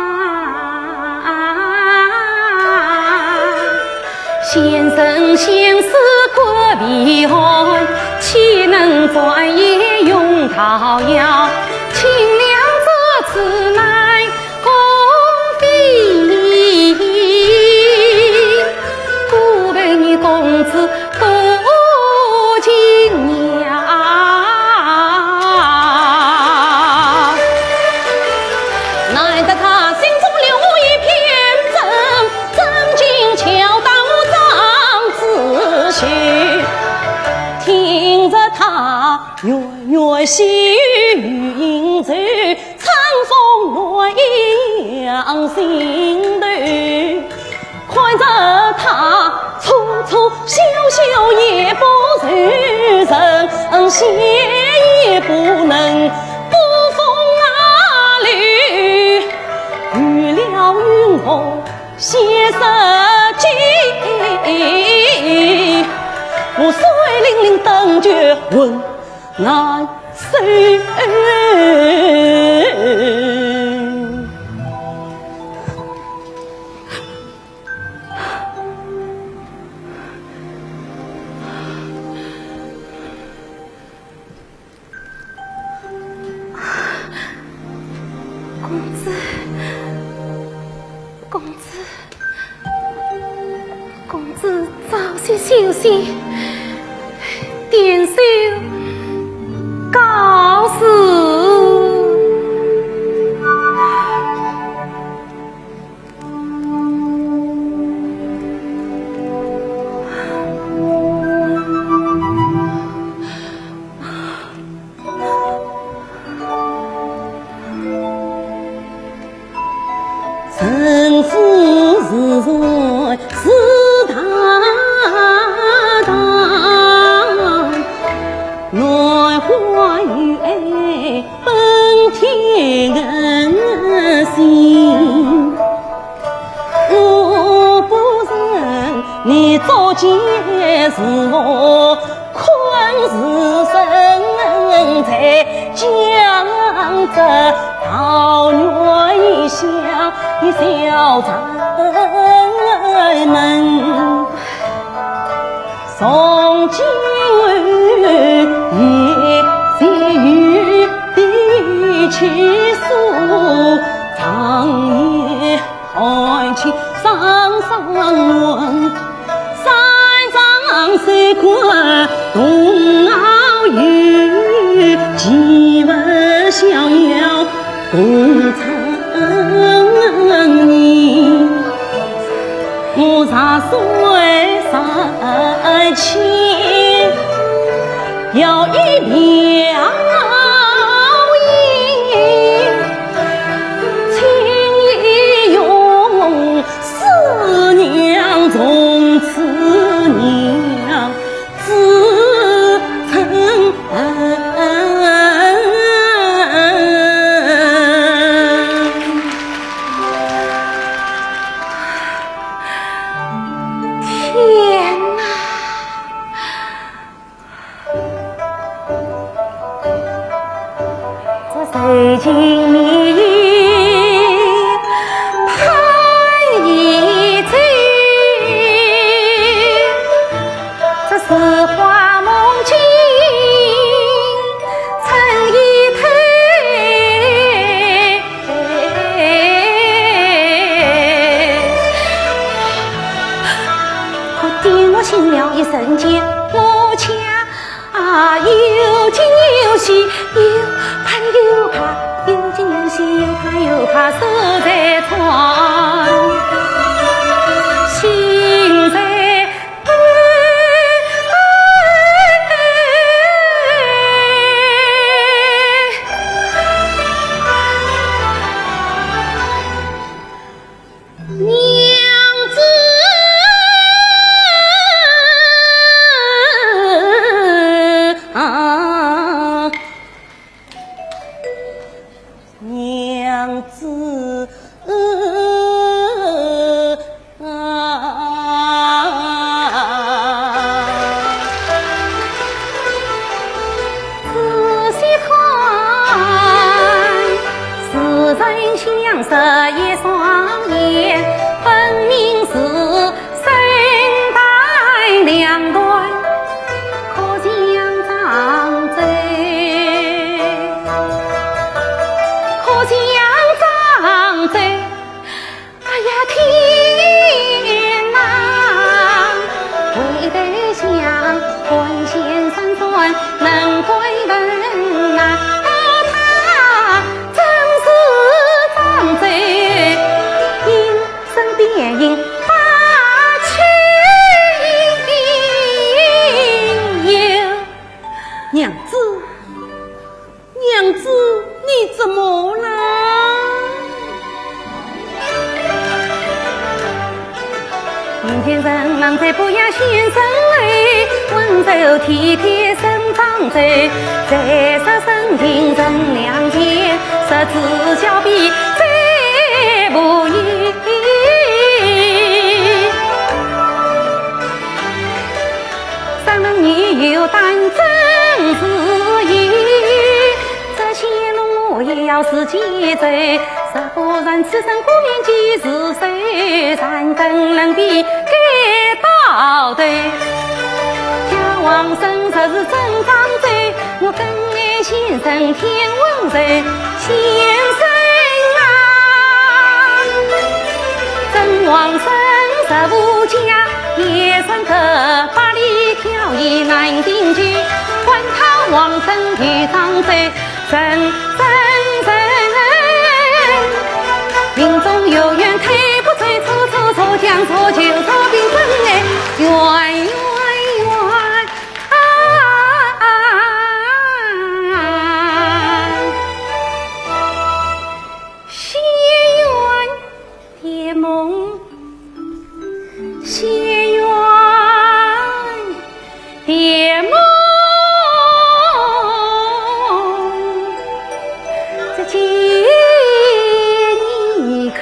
公子，公子，公子早些休息，点绣告辞。天哪！这谁敬你？ 我点我心了一瞬间，我家啊，又惊又喜，又盼又怕，又惊又喜，又盼又怕，手在穿。娘子，娘子，你怎么了？王孙十五家，也算个百里挑一难定居。管他王孙与张周，人人人。命中有缘推不走，错错错将错就错并真哎，冤冤冤啊！ 心愿甜梦，心愿甜梦，这几年可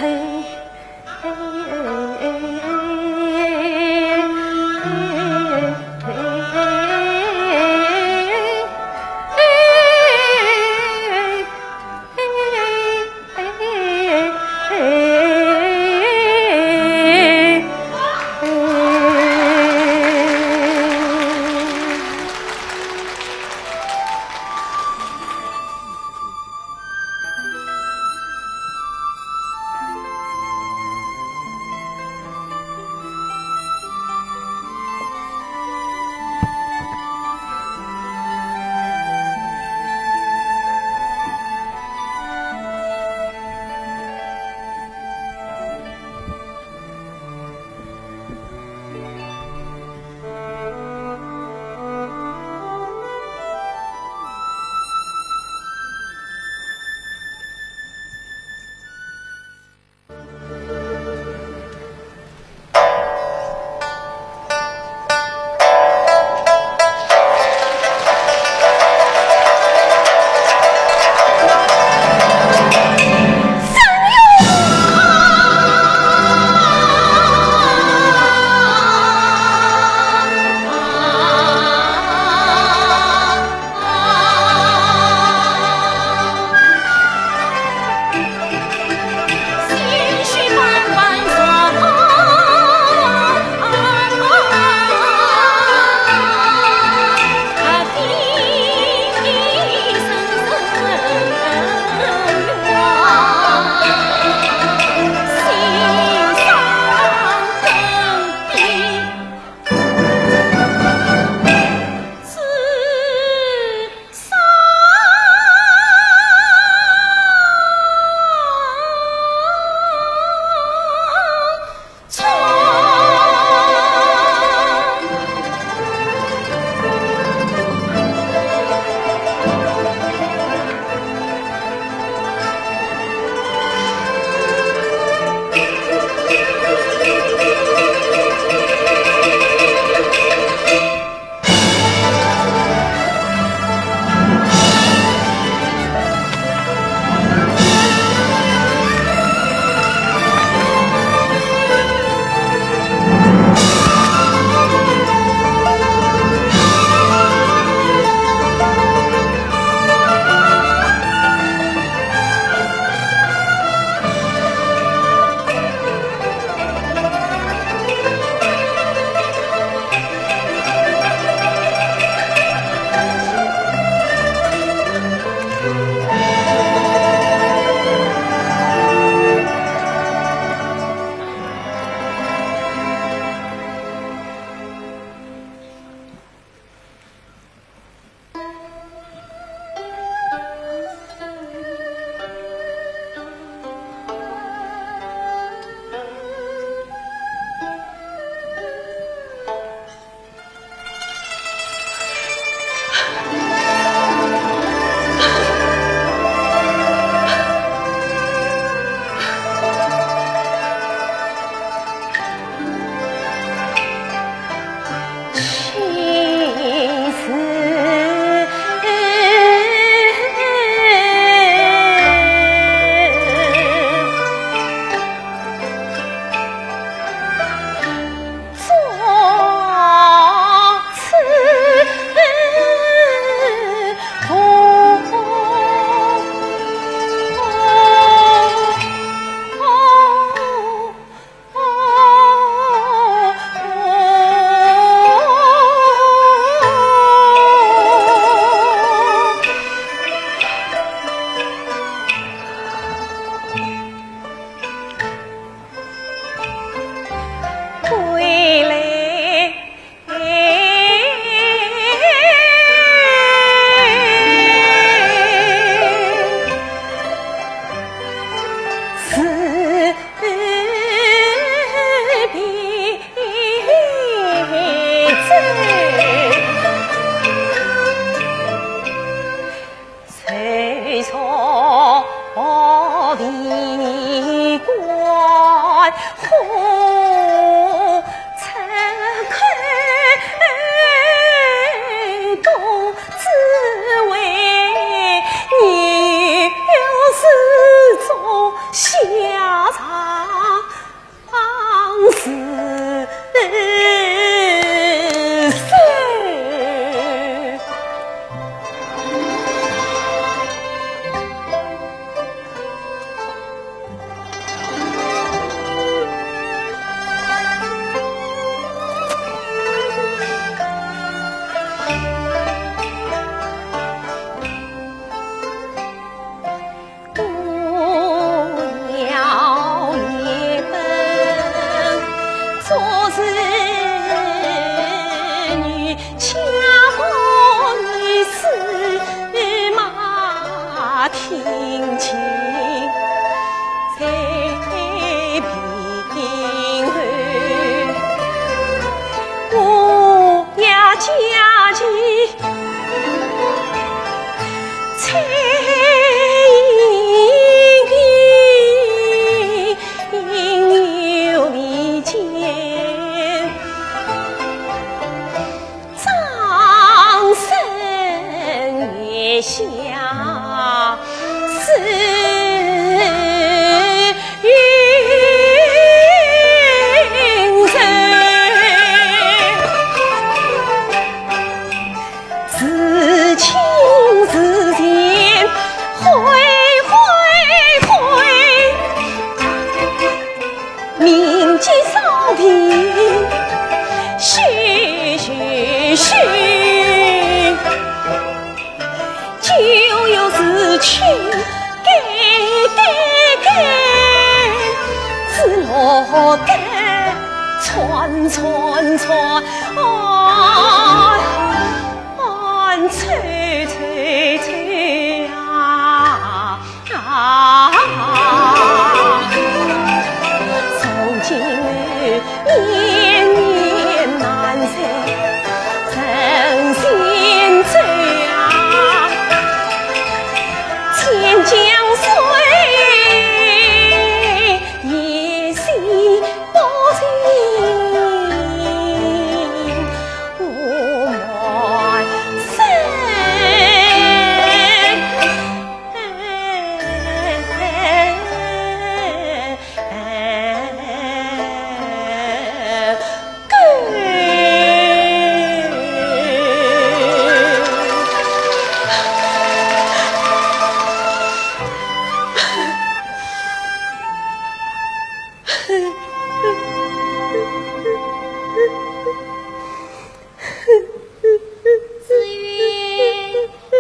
子曰：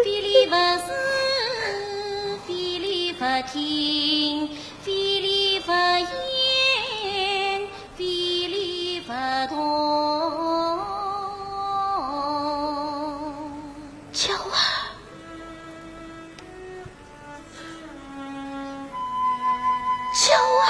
非礼勿视，非礼勿听，非礼勿言，非礼勿动。娇儿，娇儿。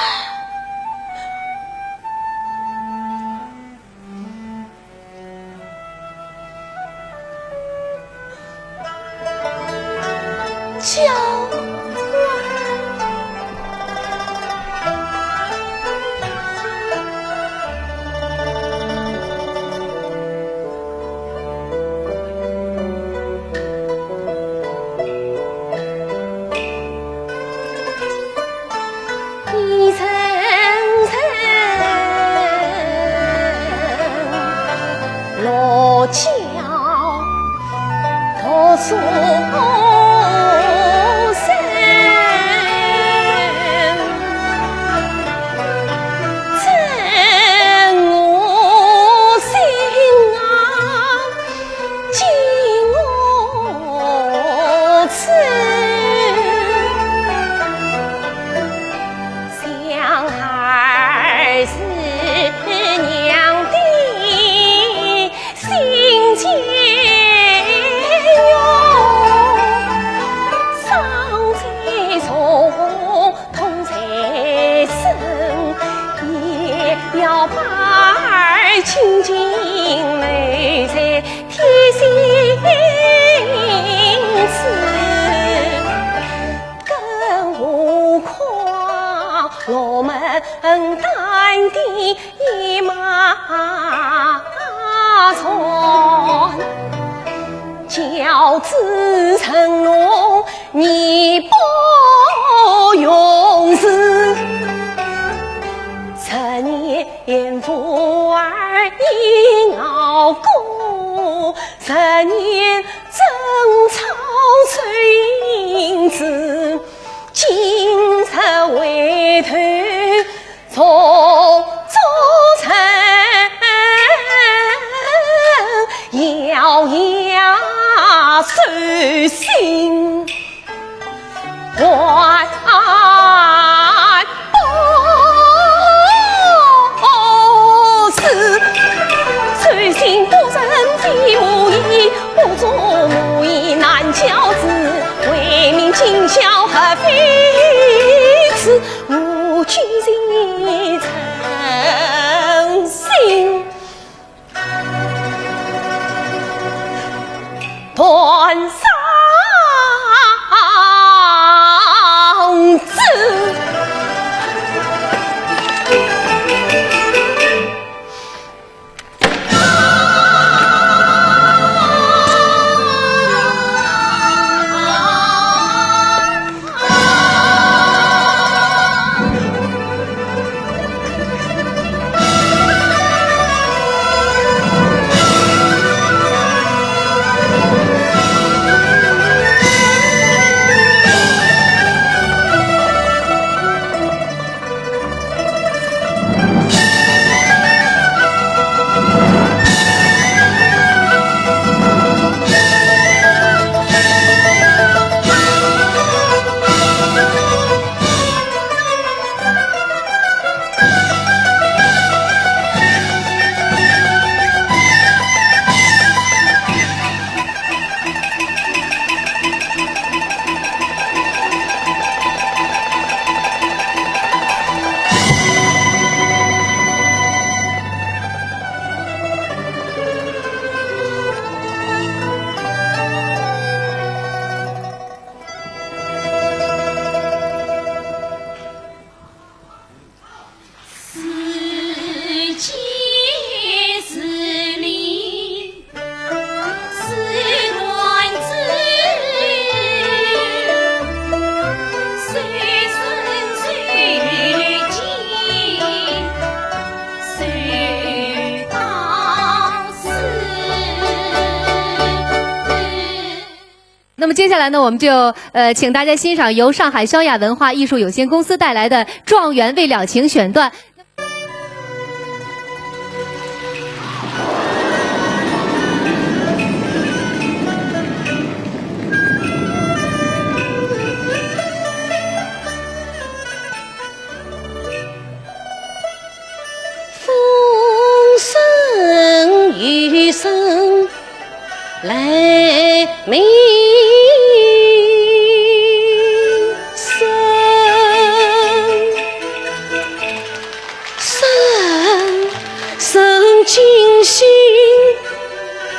担的一马船，轿子乘龙你不用事。十年无儿一熬过，十年争吵碎银子，今日回头 重做人，咬牙守信，还不是。守信不成非无义，不做无义难教子，为民尽孝何非此？ 我居心诚心断肠子。 那么接下来呢，我们就，呃，请大家欣赏由上海湘雅文化艺术有限公司带来的《状元未了情》选段。 风声雨声来鸣声，声声惊醒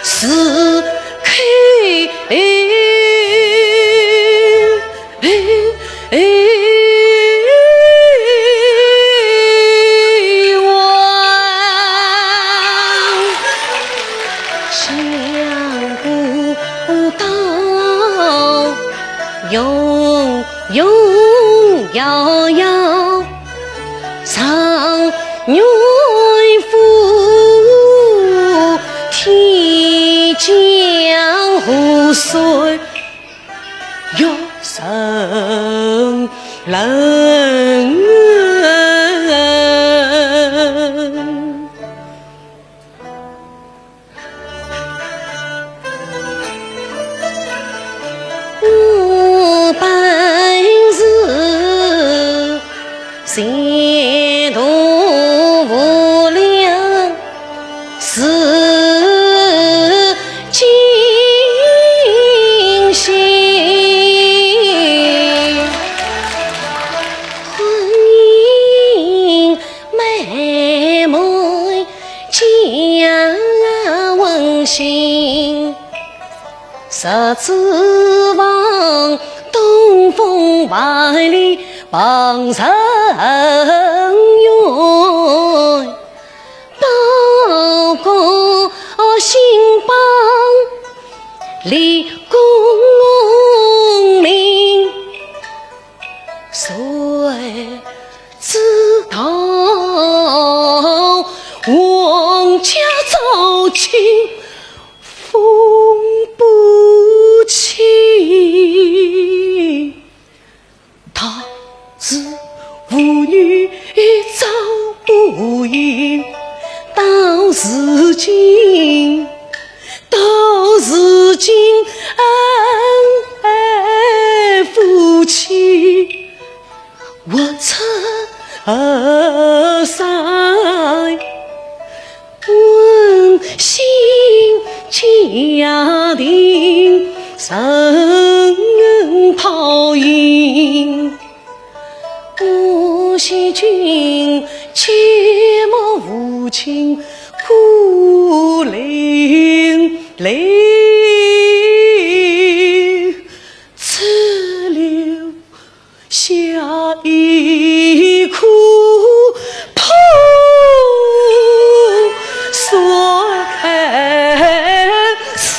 四叩。 我本是 前途无量是尽心，婚姻美满将温馨。 十指房，东风万里旁人怨，报个新榜立功名。谁知道王家早就分不清。 他是妇女早不应，到如今，到如今恩爱夫妻，活出二三。 温馨家庭人讨厌，我惜君切莫无情孤零零，只留 下一颗破碎心。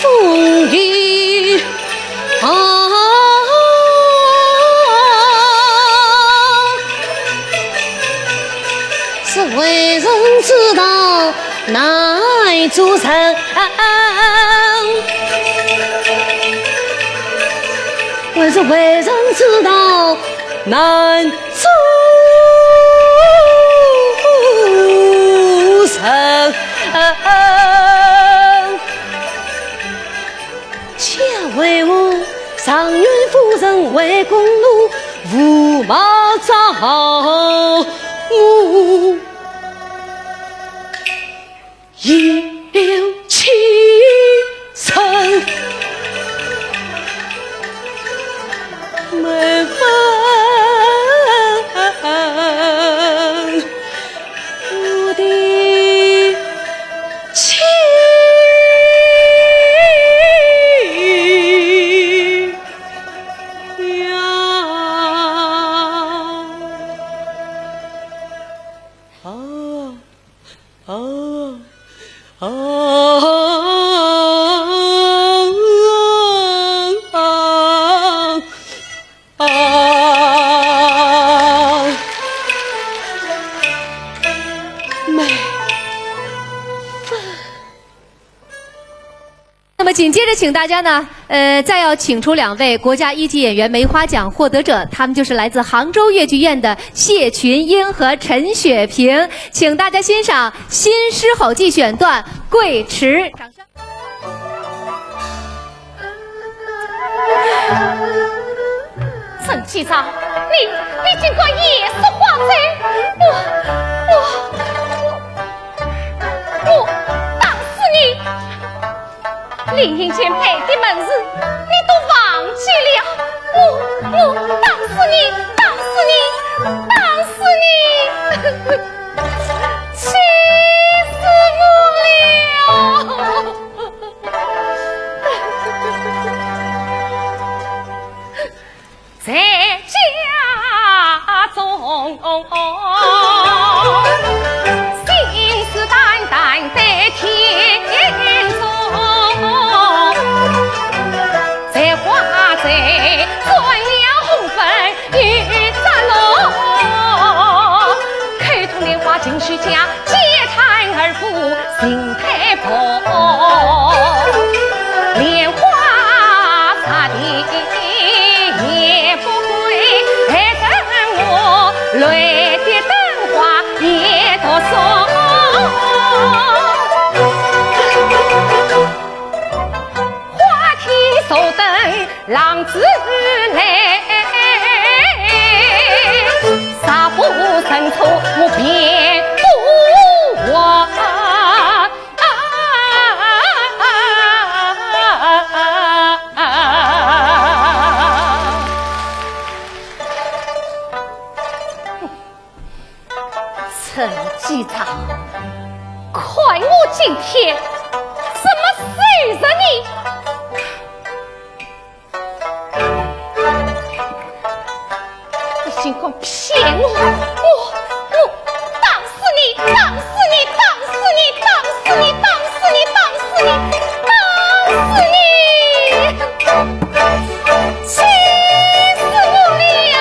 风雨啊，是为人之道难做人。 我是为人之道难做人。且为我状元夫人回宫路，驸马找我。 一留情深没分我的情呀。啊。 啊，啊，啊，啊，美。 那么紧接着，请大家呢，呃，再要请出两位国家一级演员梅花奖获得者，他们就是来自杭州越剧院的谢群英和陈雪萍，请大家欣赏新狮吼技选段《跪池》，掌声。陈继章，你，你竟敢夜宿花斋，我，我，我，我打死你！ 林荫间背的门市，你都忘记了？我，我打死你，打死你，打死你！气死我了！ 在家中，信誓旦旦对天忠，在花斋钻了红粉又着罗，开通莲花进修家，解叹二胡 心太薄，莲花茶的也不会，还等我来的灯花也多少。花天寿灯 浪子来，若不乘车我便不活。今天怎么收拾你？你竟敢骗我！我，我打死你！打死你！打死你！打死你！打死你！打死你！打死你！气死我了！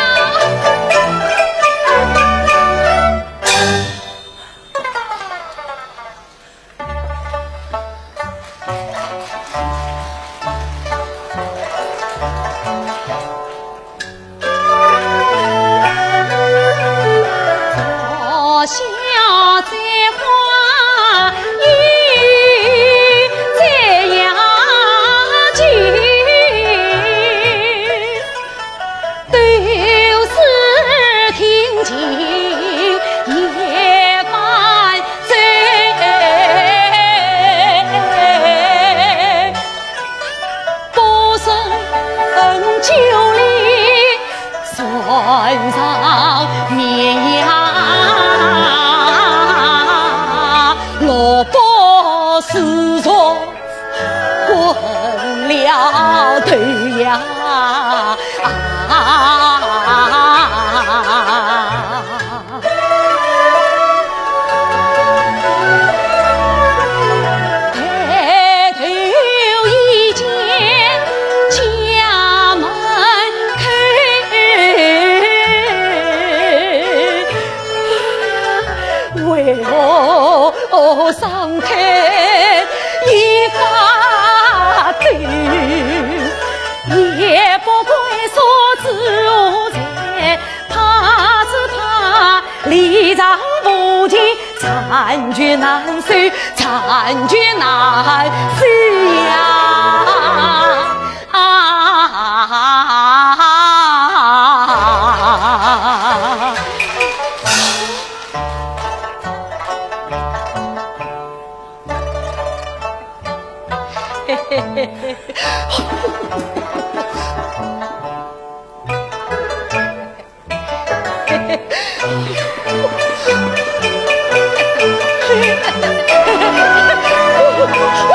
回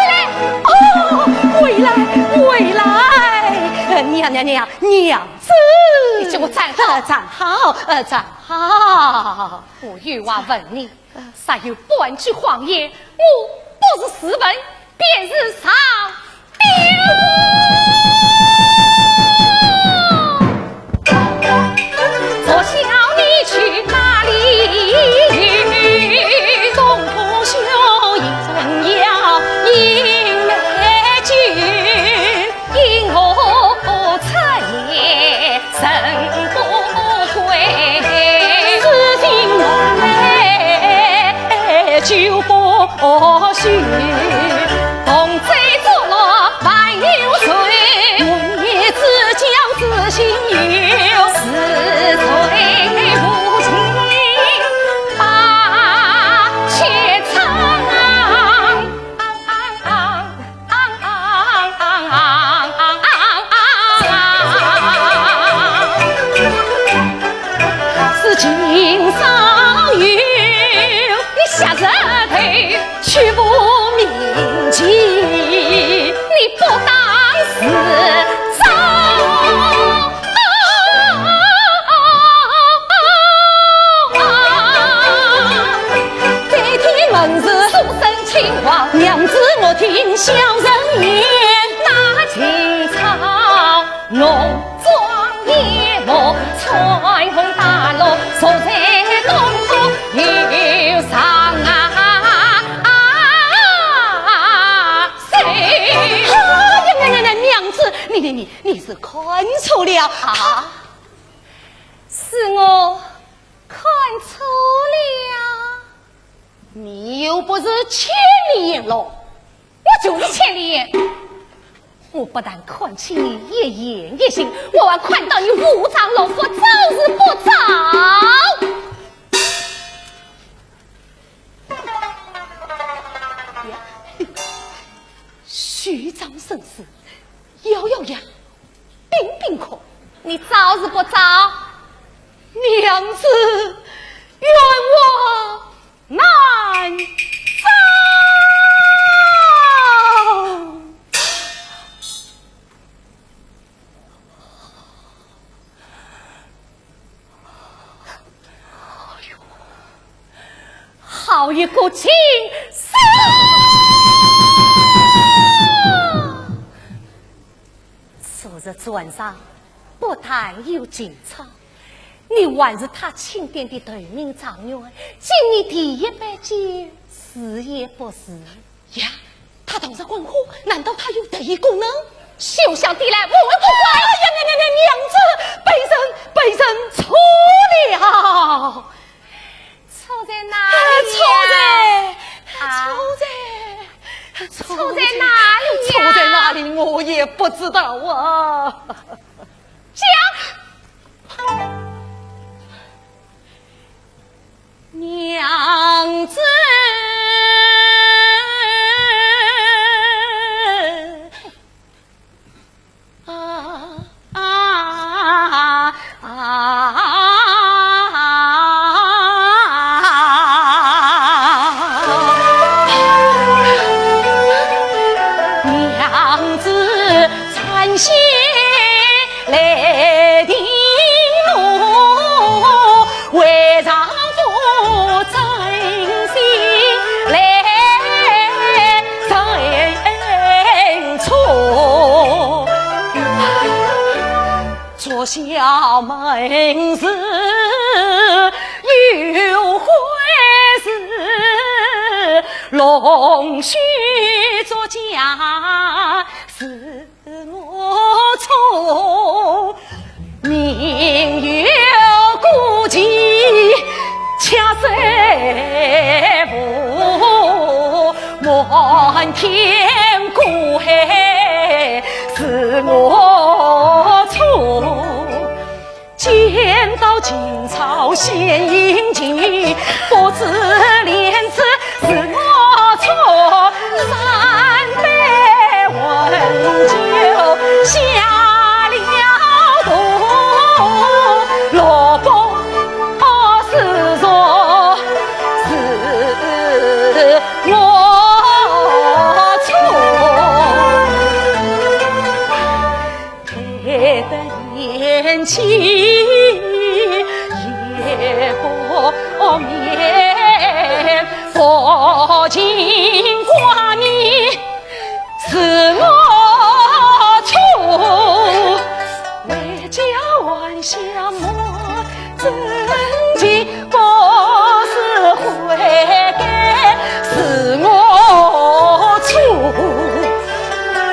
来！哦，回来，回来！呃，娘娘娘娘子，你给我站好！呃，站好，呃，站好。我有话问你， 若有半句谎言，我不是自刎，便是上吊。你不当自招。哎呀呀呀呀，娘子，你你你你是看错了啊！是我看错了。你又不是千里眼喽。 我就是千里眼。我不但看清你一言一行，我还看到你五脏六腑早是不早。呀，虚张声势，咬咬牙，屏屏壳。你招是不招？娘子，冤枉！ 难招。一个情深。昨日晚上，不但有情操，你还是他钦点的头名状元，今日第一杯酒，是也不是？呀，他当日问话，难道他有第一个呢？休想抵赖，我不管。哎呀，娘娘娘娘子，卑人卑人错了。错在哪里呀？错在，啊？错在，错在哪里呀？错在哪里？我也不知道啊。讲。娘子。啊，啊，啊，啊。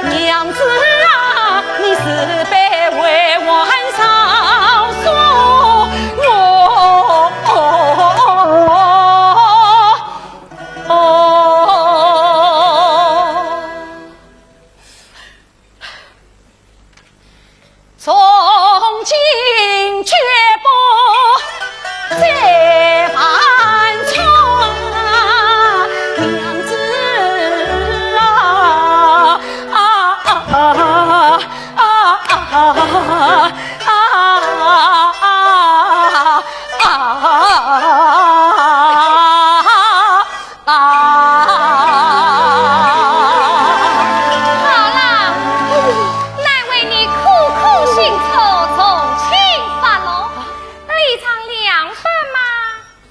娘子。 好了，难为你苦苦辛苦，从轻发落，一场两番嘛，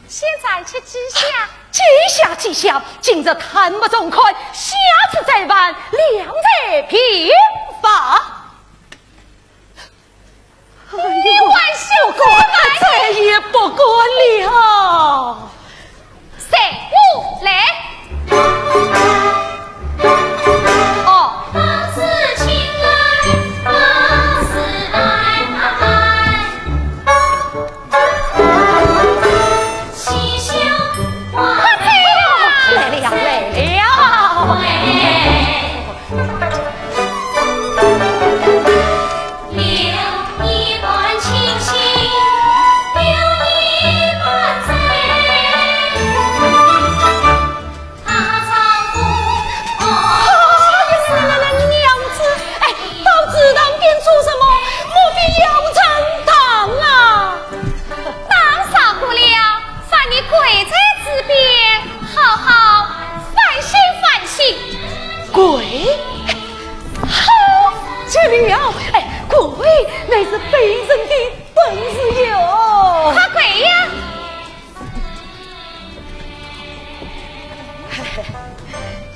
先暂且记下。记下，记下，今日谈不中看，下次再办，两再平反。 哎呦，你还想怎么办？再也不敢了。谁不来？哦。快走啊！来了，来了。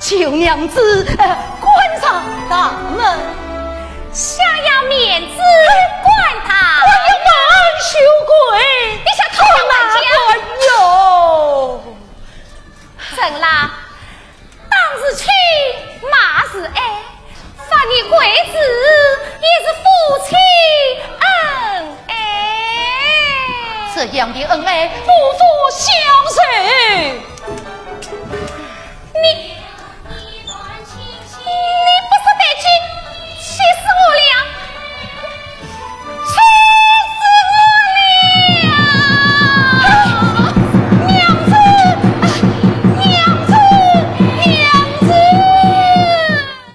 求娘子，呃，关上大门。想要面子，关大……关了门休跪。你想偷看人家？哎呦！怎啦？打是亲，骂是爱， 罚你跪子也是夫妻恩爱。这样的恩爱不可消受。你，你不识抬举，气死我了！气死我了！娘子，娘子，娘子！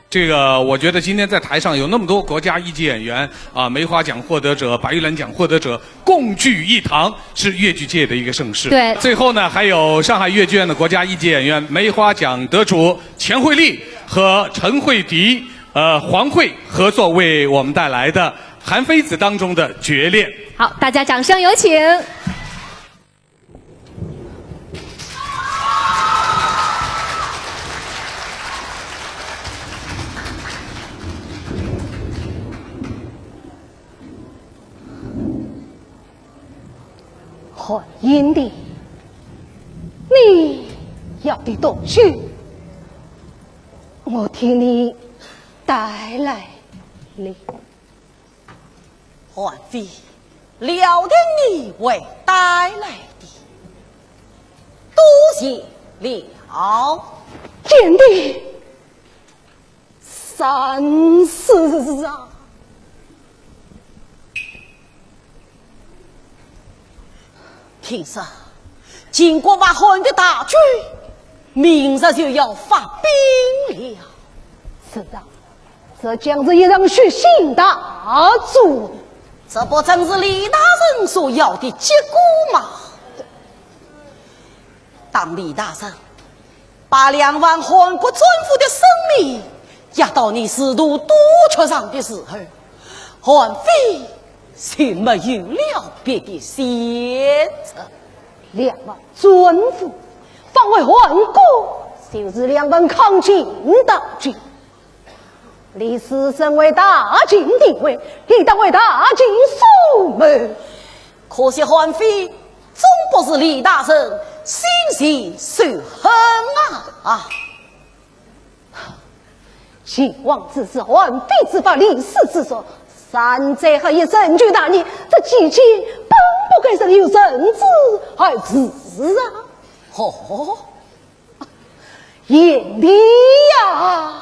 这个，我觉得今天在台上有那么多国家一级演员啊，梅花奖获得者、白玉兰奖获得者共聚一堂，是越剧界的一个盛事。对。最后呢，还有上海越剧院的国家一级演员、梅花奖得主钱惠丽和陈慧迪，呃，黄慧合作为我们带来的《韩非子》当中的《决恋》。好，大家掌声有请。 韩英的，你要的东西，我替你带来了。 韩非，料定你会带来的，多谢了。贤弟，三思啊！听说，秦国挖汉的大军，明日就要发兵了。是啊， 这将是一场血腥大战。这不正是李大人所要的结果吗？当李大人把两万汉国政府的生命压到你自己肚皮上的时候，韩非就没有了别的选择。两万政府放回汉国，就是两万抗秦大军。 李斯身为大秦廷尉，理当为大秦所谋。可惜韩非总不如李大人心慈手厚啊！啊！秦王之子，韩非之法，李斯之所，山寨合一，成就大业，这几件本不该是由臣子而治啊！哦， 贤弟呀！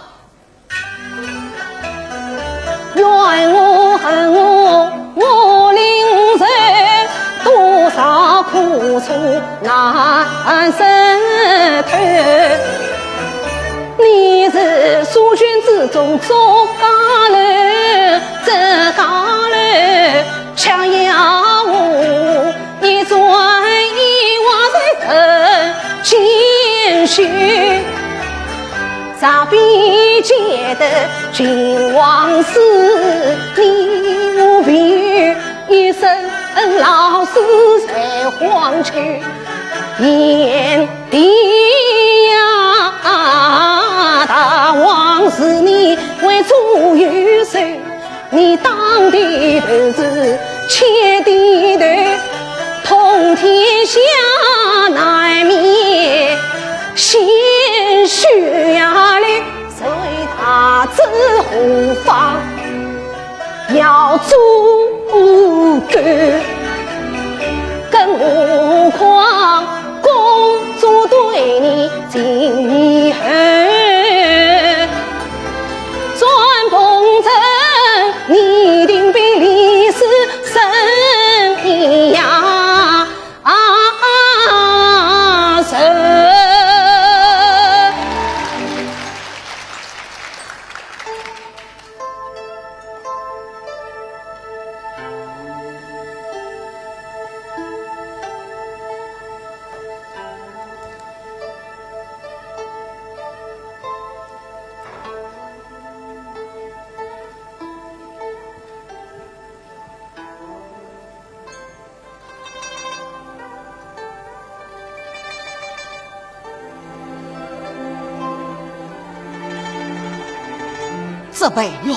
这备药，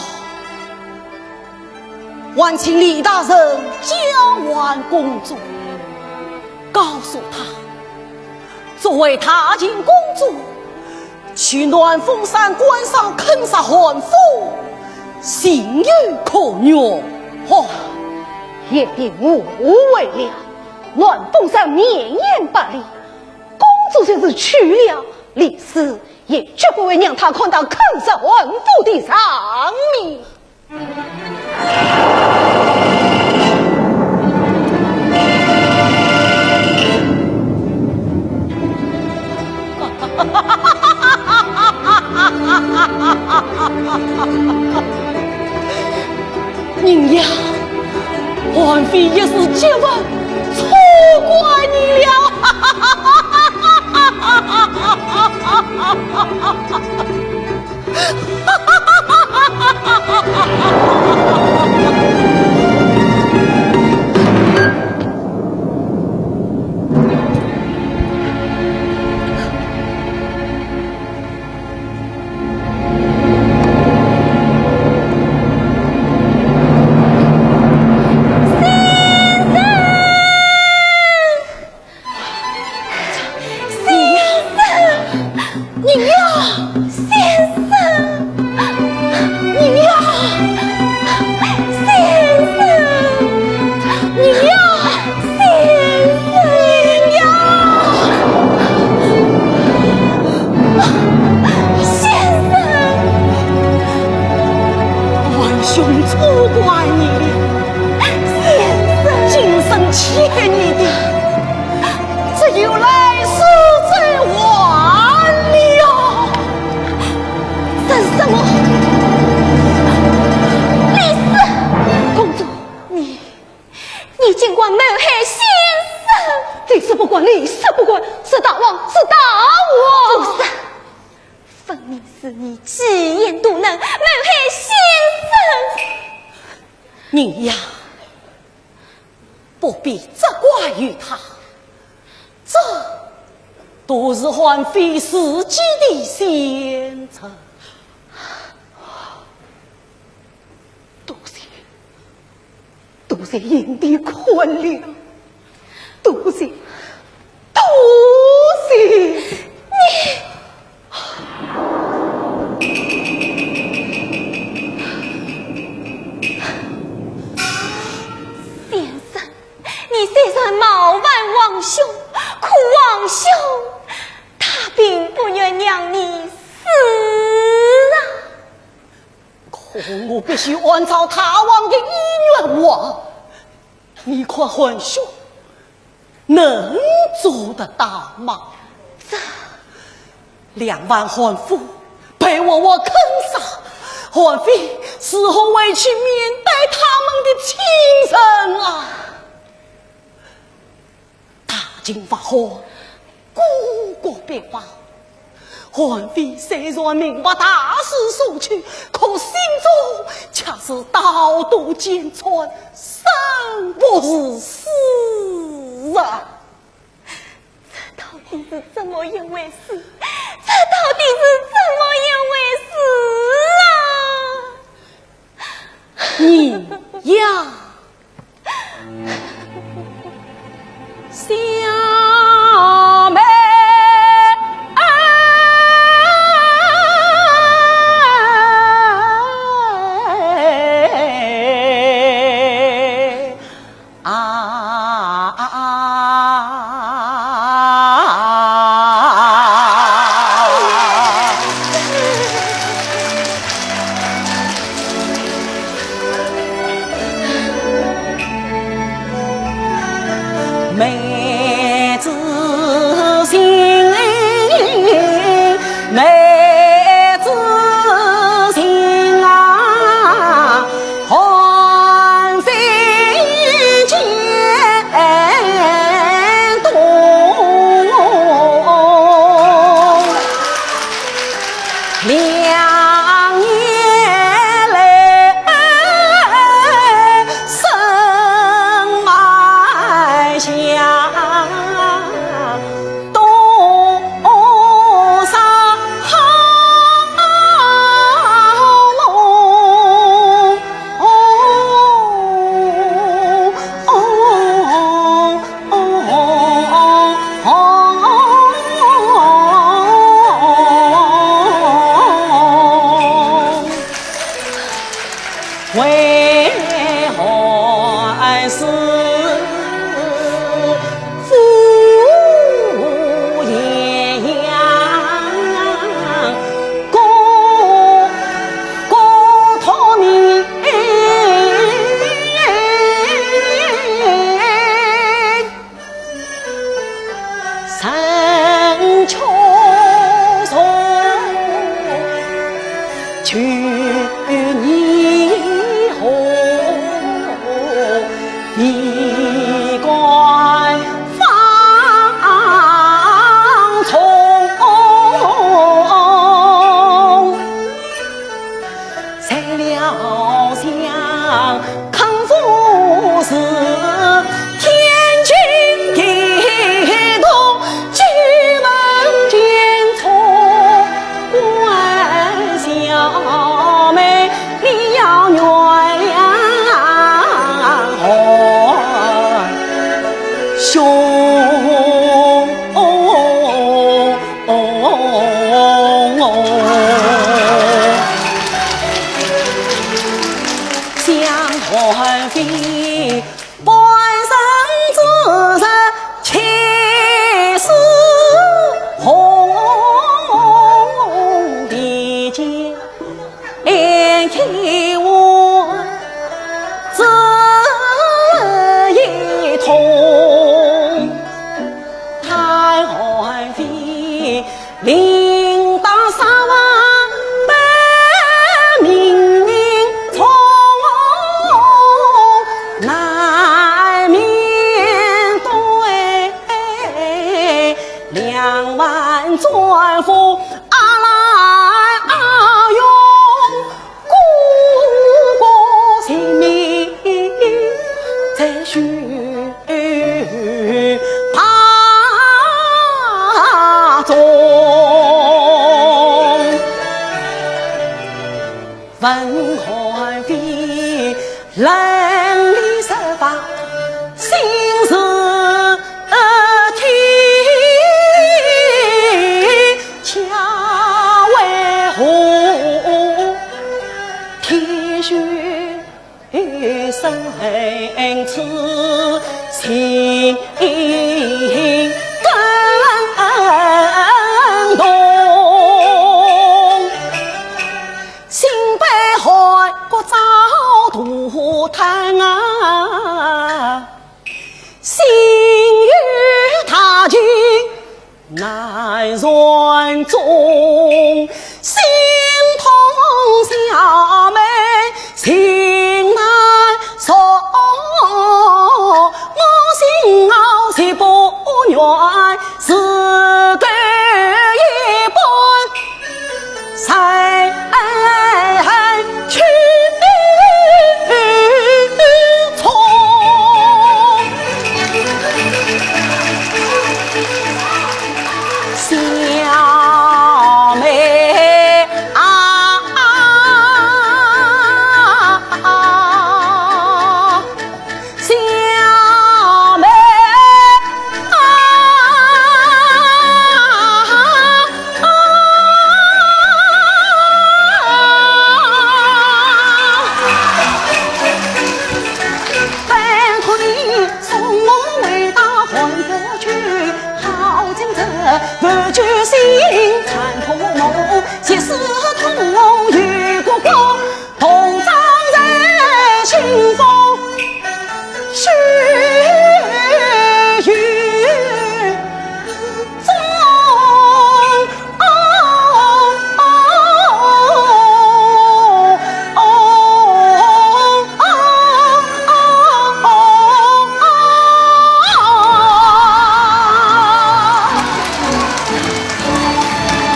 还请李大人交还公主，告诉她，作为大秦公主，去暖风山关上坑杀韩馥，情有可原。哦，贤弟误会了，暖风山绵延百里，公主就是去了，李斯 也绝不会让她看到坑杀韩馥的场面。宁阳，韩非一时激愤，错怪你了。先生！先生！宁阳！先生！宁阳！先生！宁阳！先生！宁阳！先生！韩兄错怪你了。先生！今生欠你的，只有来世再还了。这是什么？李斯！公主，你，你竟敢谋害先生！李斯不敢，李斯不敢，是大王，是大王！不是，分明是你嫉贤妒能，谋害先生。宁阳， 不必责怪于他，这都是韩非自己的选择。多谢，多谢贤弟宽谅，多谢，多谢。你，先生，你虽然冒犯王兄，可王兄他并不愿让你死啊。可我必须按照大王的意愿活。你看韩兄 能做得到吗？这，两万韩馥被活活坑杀，韩非如何回去面对他们的亲人啊？大秦发火，各国必报。 韩非虽然明白大势所趋，可心中却是刀刀见穿，生不如死啊！这到底是怎么一回事？这到底是怎么一回事啊？你呀， 小妹啊，啊，啊，啊。 妹子心，妹子心啊，寒飞肩动。 两眼泪深埋下，多少好文寒微冷里设法心似天，家为何天许生此情更浓。 心悲寒骨燥大叹啊，心有大情难传终，心痛小妹情难诉，我心熬是不愿 是对一半山去冲。小妹啊， 小妹啊，拜托你送我回到寒舍去，好将这不觉心，看破梦，即使痛有个光。 同葬在清风须臾中。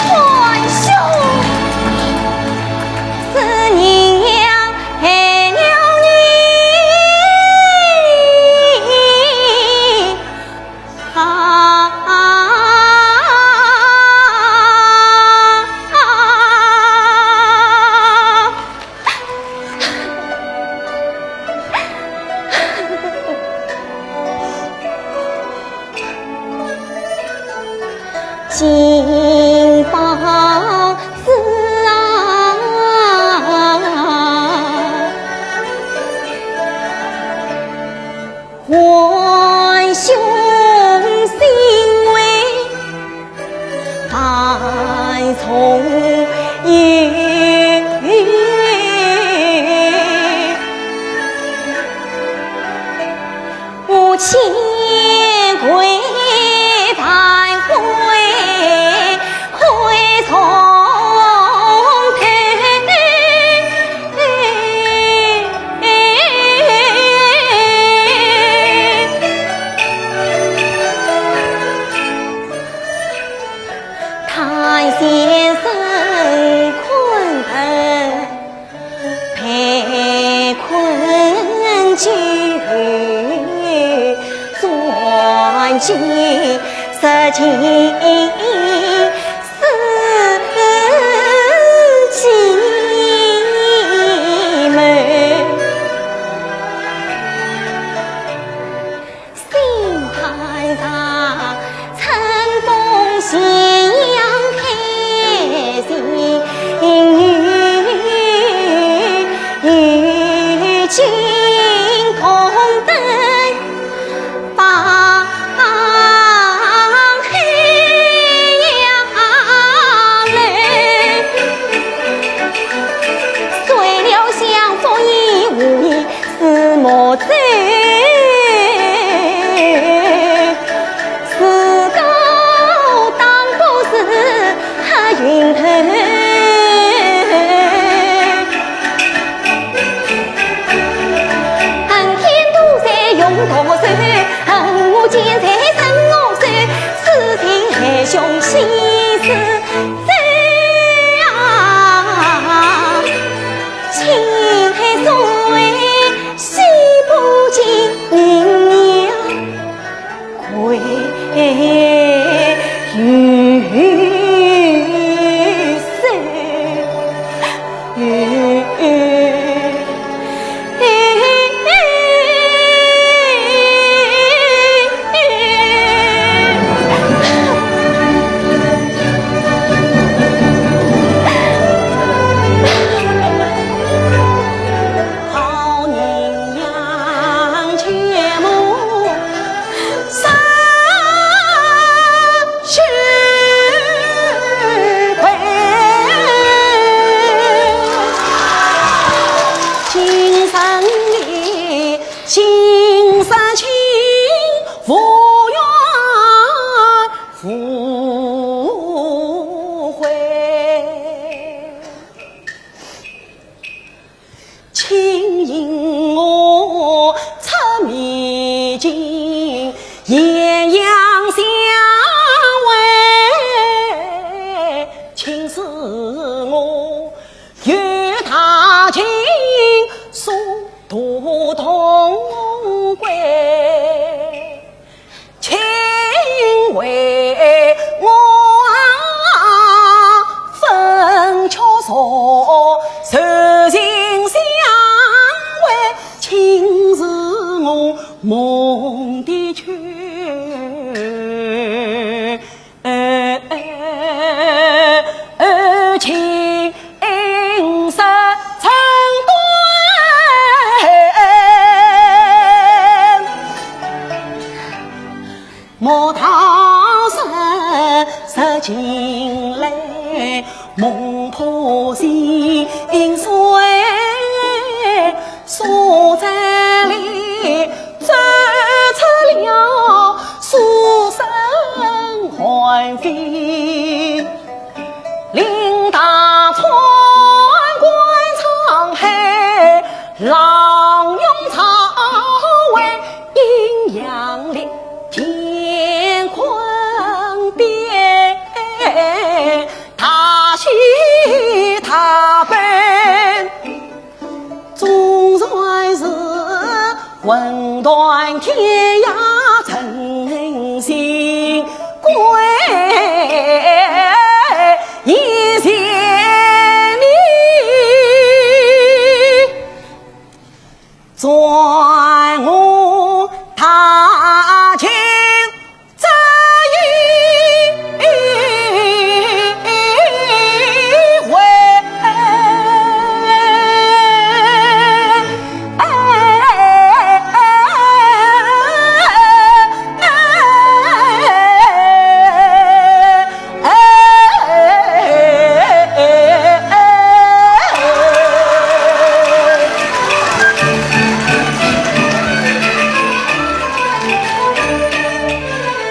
欢喜。 是你害了你啊！ 金榜子啊，皇兄心为万重忧。 我千跪万跪跪从头。我与大秦所图同归，请为我分却所，受尽相违，竟是我梦的秋。 情深长短，莫道是是情来梦破心碎。 苏州里走出了苏生寒飞，领大川观沧海，浪涌潮为阴阳里乾坤变，大喜大悲。 总算是魂断天涯，真心归一线你，转我大清 这一回。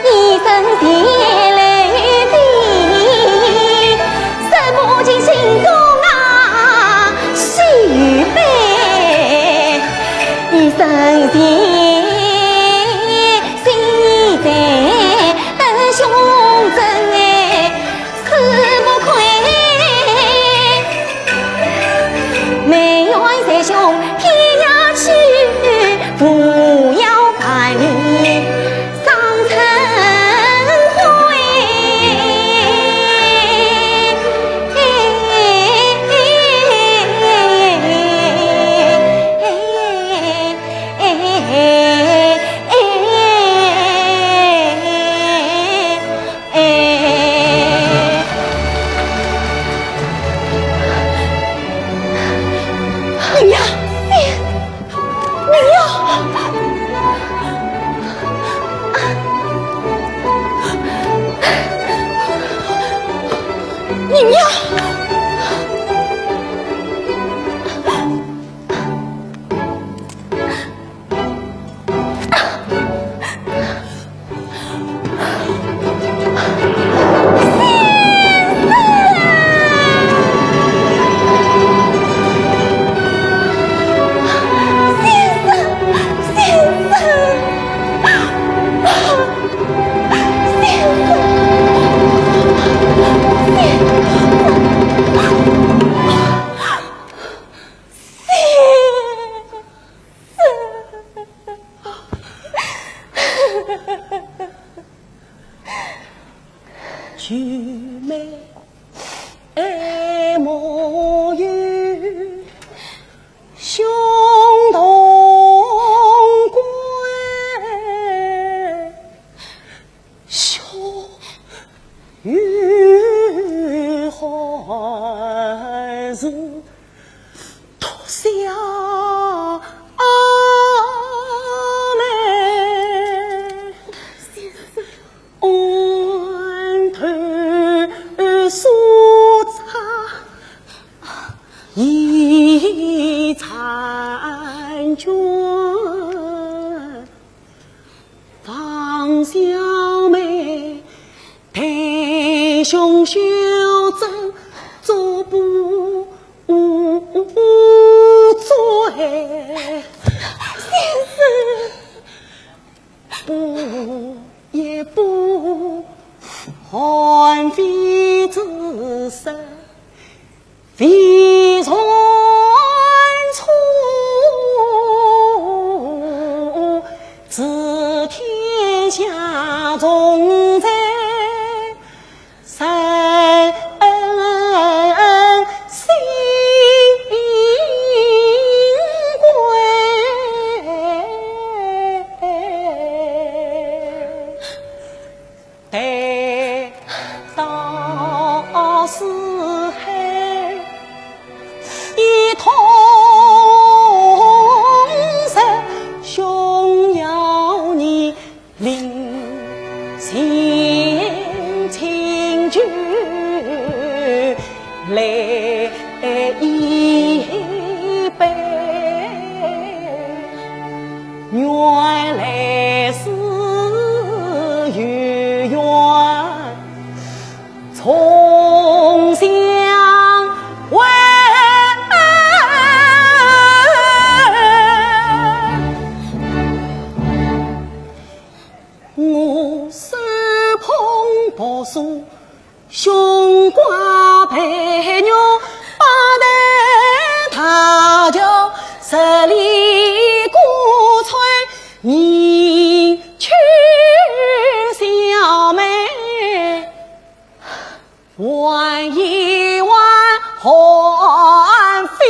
一声谢泪的，什么情心中啊喜悲。一声谢，心在等胸针哎，死不亏。梅园三兄天涯去，扶摇伴你 上春晖。娘娘！ 娘娘！娘娘！为人处，知天下重在人心贵。 待到四海一统时，休要你临行请求来一杯。 原来是有缘重相会。我手捧薄书， 胸挂白玉，八抬大轿，十里鼓吹，迎娶小妹，还一碗寒飞。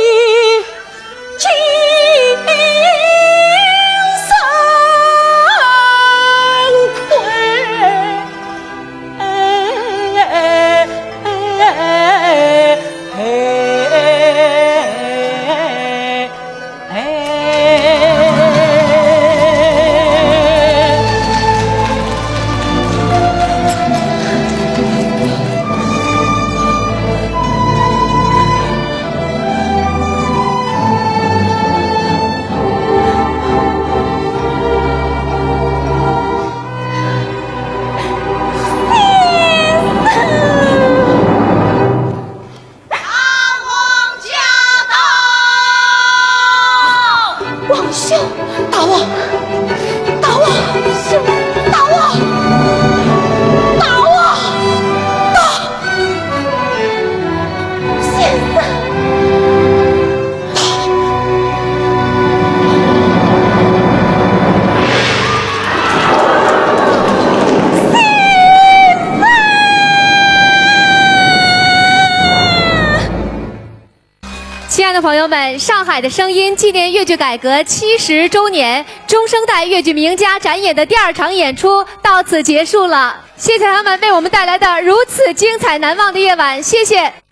大王驾到！王兄，大王，大王，大王，大王，大，先生。 亲爱的朋友们，上海的声音纪念越剧改革七十周年，中生代越剧名家展演的第二场演出到此结束了。谢谢他们为我们带来的如此精彩难忘的夜晚，谢谢。